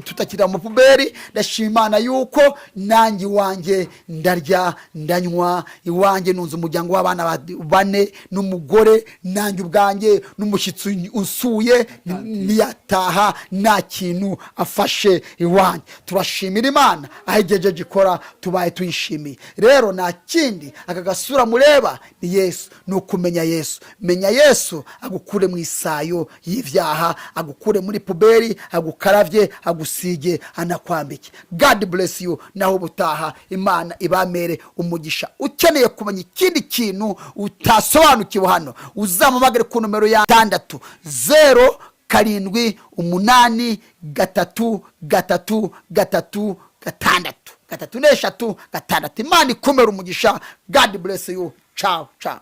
tutakirira mu mapuberi. Ndashima Imana yuko nanjye iwanjye ndarya, ndanywa. Iwanjye nunze umuryango w'abana bane n'umugore, nanjye ubwanjye n'umushyitsi unsuye ntiyataha nta kintu afashe iwanjye. Turashimira Imana aho igejeje ikora, tubaye tuyishimiye. Rero nta kindi, aka gasura mureba ni Yesu, ni ukumenya Yesu. Menya Yesu agukure mu isayo y'ibyaha, agukure muri puberi, agukarabye, agusige, anakwambike. God bless you. Naho ubutaha, Imana ibamere umugisha. Ukeneye kumenya ikindi kintu utasobanukiwe hano, uzamuhamagare ku nomero ya 607833363 33 6. Imana ikumere umugisha. God bless you. Ciao ciao.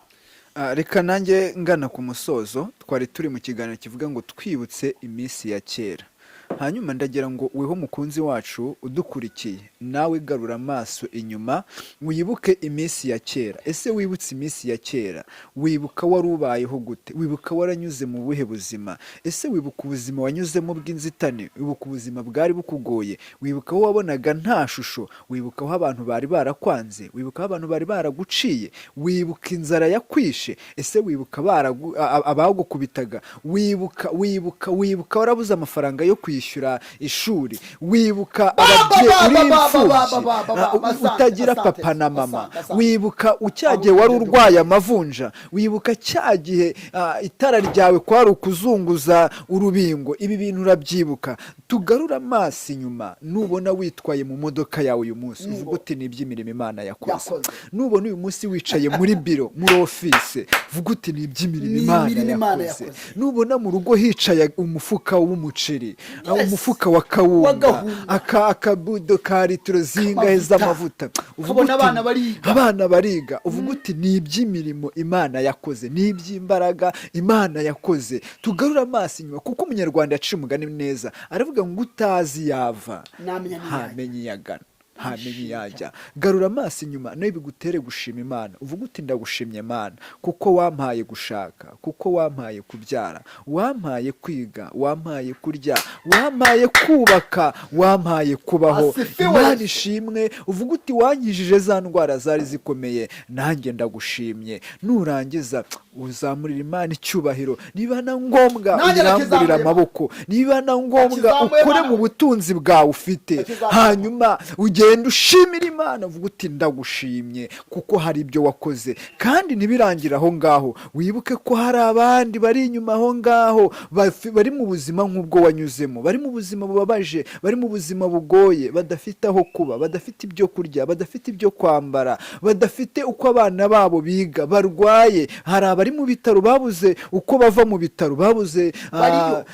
Ah, reka nanjye ngana ku musozo. Twari turi mu kiganiro kivuga ngo twibutse iminsi ya kera. Hanyuma ndagira ngo weho mukunzi wacu udukurikiye, nawe garura amaso inyuma wibuke iminsi ya kera. Ese wibutse iminsi ya kera, wibuka wari ubayeho gute? Wibuka waranyuze mu buhe buzima? Ese wibuka ubuzima wanyuzemo bw'inzitane? Wibuka ubuzima bwari bukugoye? Wibuka aho wabonaga nta shusho? Wibuka aho abantu bari barakwanze? Wibuka aho abantu bari baraguciye? Wibuka inzara yakwishe? Ese wibuka abagukubitaga? Wibuka, wibuka, wibuka warabuze amafaranga yo kwishyura ishuri? Wibuka ababyeyi uri imfubyi, utagira papa na mama? Wibuka cya gihe wari urwaye amavunja? Wibuka cya gihe itara ryawe kwari ukuzunguza urubingo? Ibi bintu urabyibuka? Tugarure amaso inyuma. Nubona witwaye mu modoka yawe uyu munsi, uvuga uti: "Ni iby'imirimo Imana yakoze." Yakoze. Nubona uyu munsi wicaye muri biro, muri office, vuga uti: "Ni iby'imirimo Ni Imana imirimo Imana yakoze." yakoze. Nubona mu rugo hicaye umufuka w'umuceri, umufuka wa kawunga, W'agahunga. Akabudo ka litiro zingahe K'amavuta. z'amavuta, uvuga Ukabona uti, abana bariga. Abana bariga, uvuga uti: "Ni iby'imirimo Imana yakoze, ni iby'imbaraga Imana yakoze." Tugarure amaso inyuma, kuko Umunyarwanda yaciye umugani neza, aravuga ngo utazi yava Ntamenya n'iyo ajya. ntamenye iyo agana, ntamenye iyo ajya. Garura amaso inyuma nawe bigutere gushima Imana, uvuga uti: "Ndagushimye Imana kuko wampaye gushaka, kuko wampaye kubyara, wampaye kwiga, wampaye kurya, wampaye kubaka, wampaye kubaho." Asifiwe. Imana ishimwe. Uvuga uti: "Wankijije za ndwara zari zikomeye, nanjye ndagushimye." Nurangiza uzamurira Imana icyubahiro. Niba na ngombwa Nanjye uyiramburire ndakizamuye. amaboko, niba na ngombwa Ndakizamuye, ukore Mana. mu butunzi bwawe ufite, Ndakizamuye. hanyuma ugenda ushimira Imana, uvuga uti: "Ndagushimye kuko hari ibyo wakoze." Kandi ntibirangire aho ngaho, wibuke ko hari abandi bari inyuma aho ngaho bari mu buzima nk'ubwo wanyuzemo, bari mu buzima bubabaje, bari mu buzima bugoye, badafite aho kuba, badafite ibyo kurya, badafite ibyo kwambara, badafite uko abana babo biga, barwaye. Hari abari mu bitaro babuze uko bava mu bitaro, babuze Bariyo.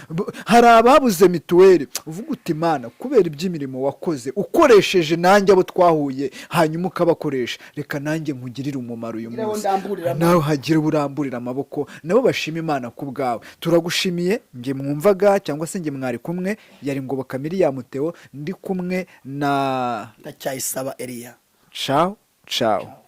hari ababuze mituweli. Uvuga uti: "Imana, kubera iby'imirimo wakoze ukoresheje nanjye abo twahuye, hanyuma ukabakoresha, reka nanjye nkugirire umumaro uyu Ngireho munsi." ndamburire amaboko. Nawe hagire uburamburira amaboko, nabo bashima Imana ku bwawe. Turagushimiye. Njye mwumvaga cyangwa se njye mwari kumwe yari Ngoboka Miriam Theo, ndi kumwe na Ndacyayisaba Eliya. Ciao ciao.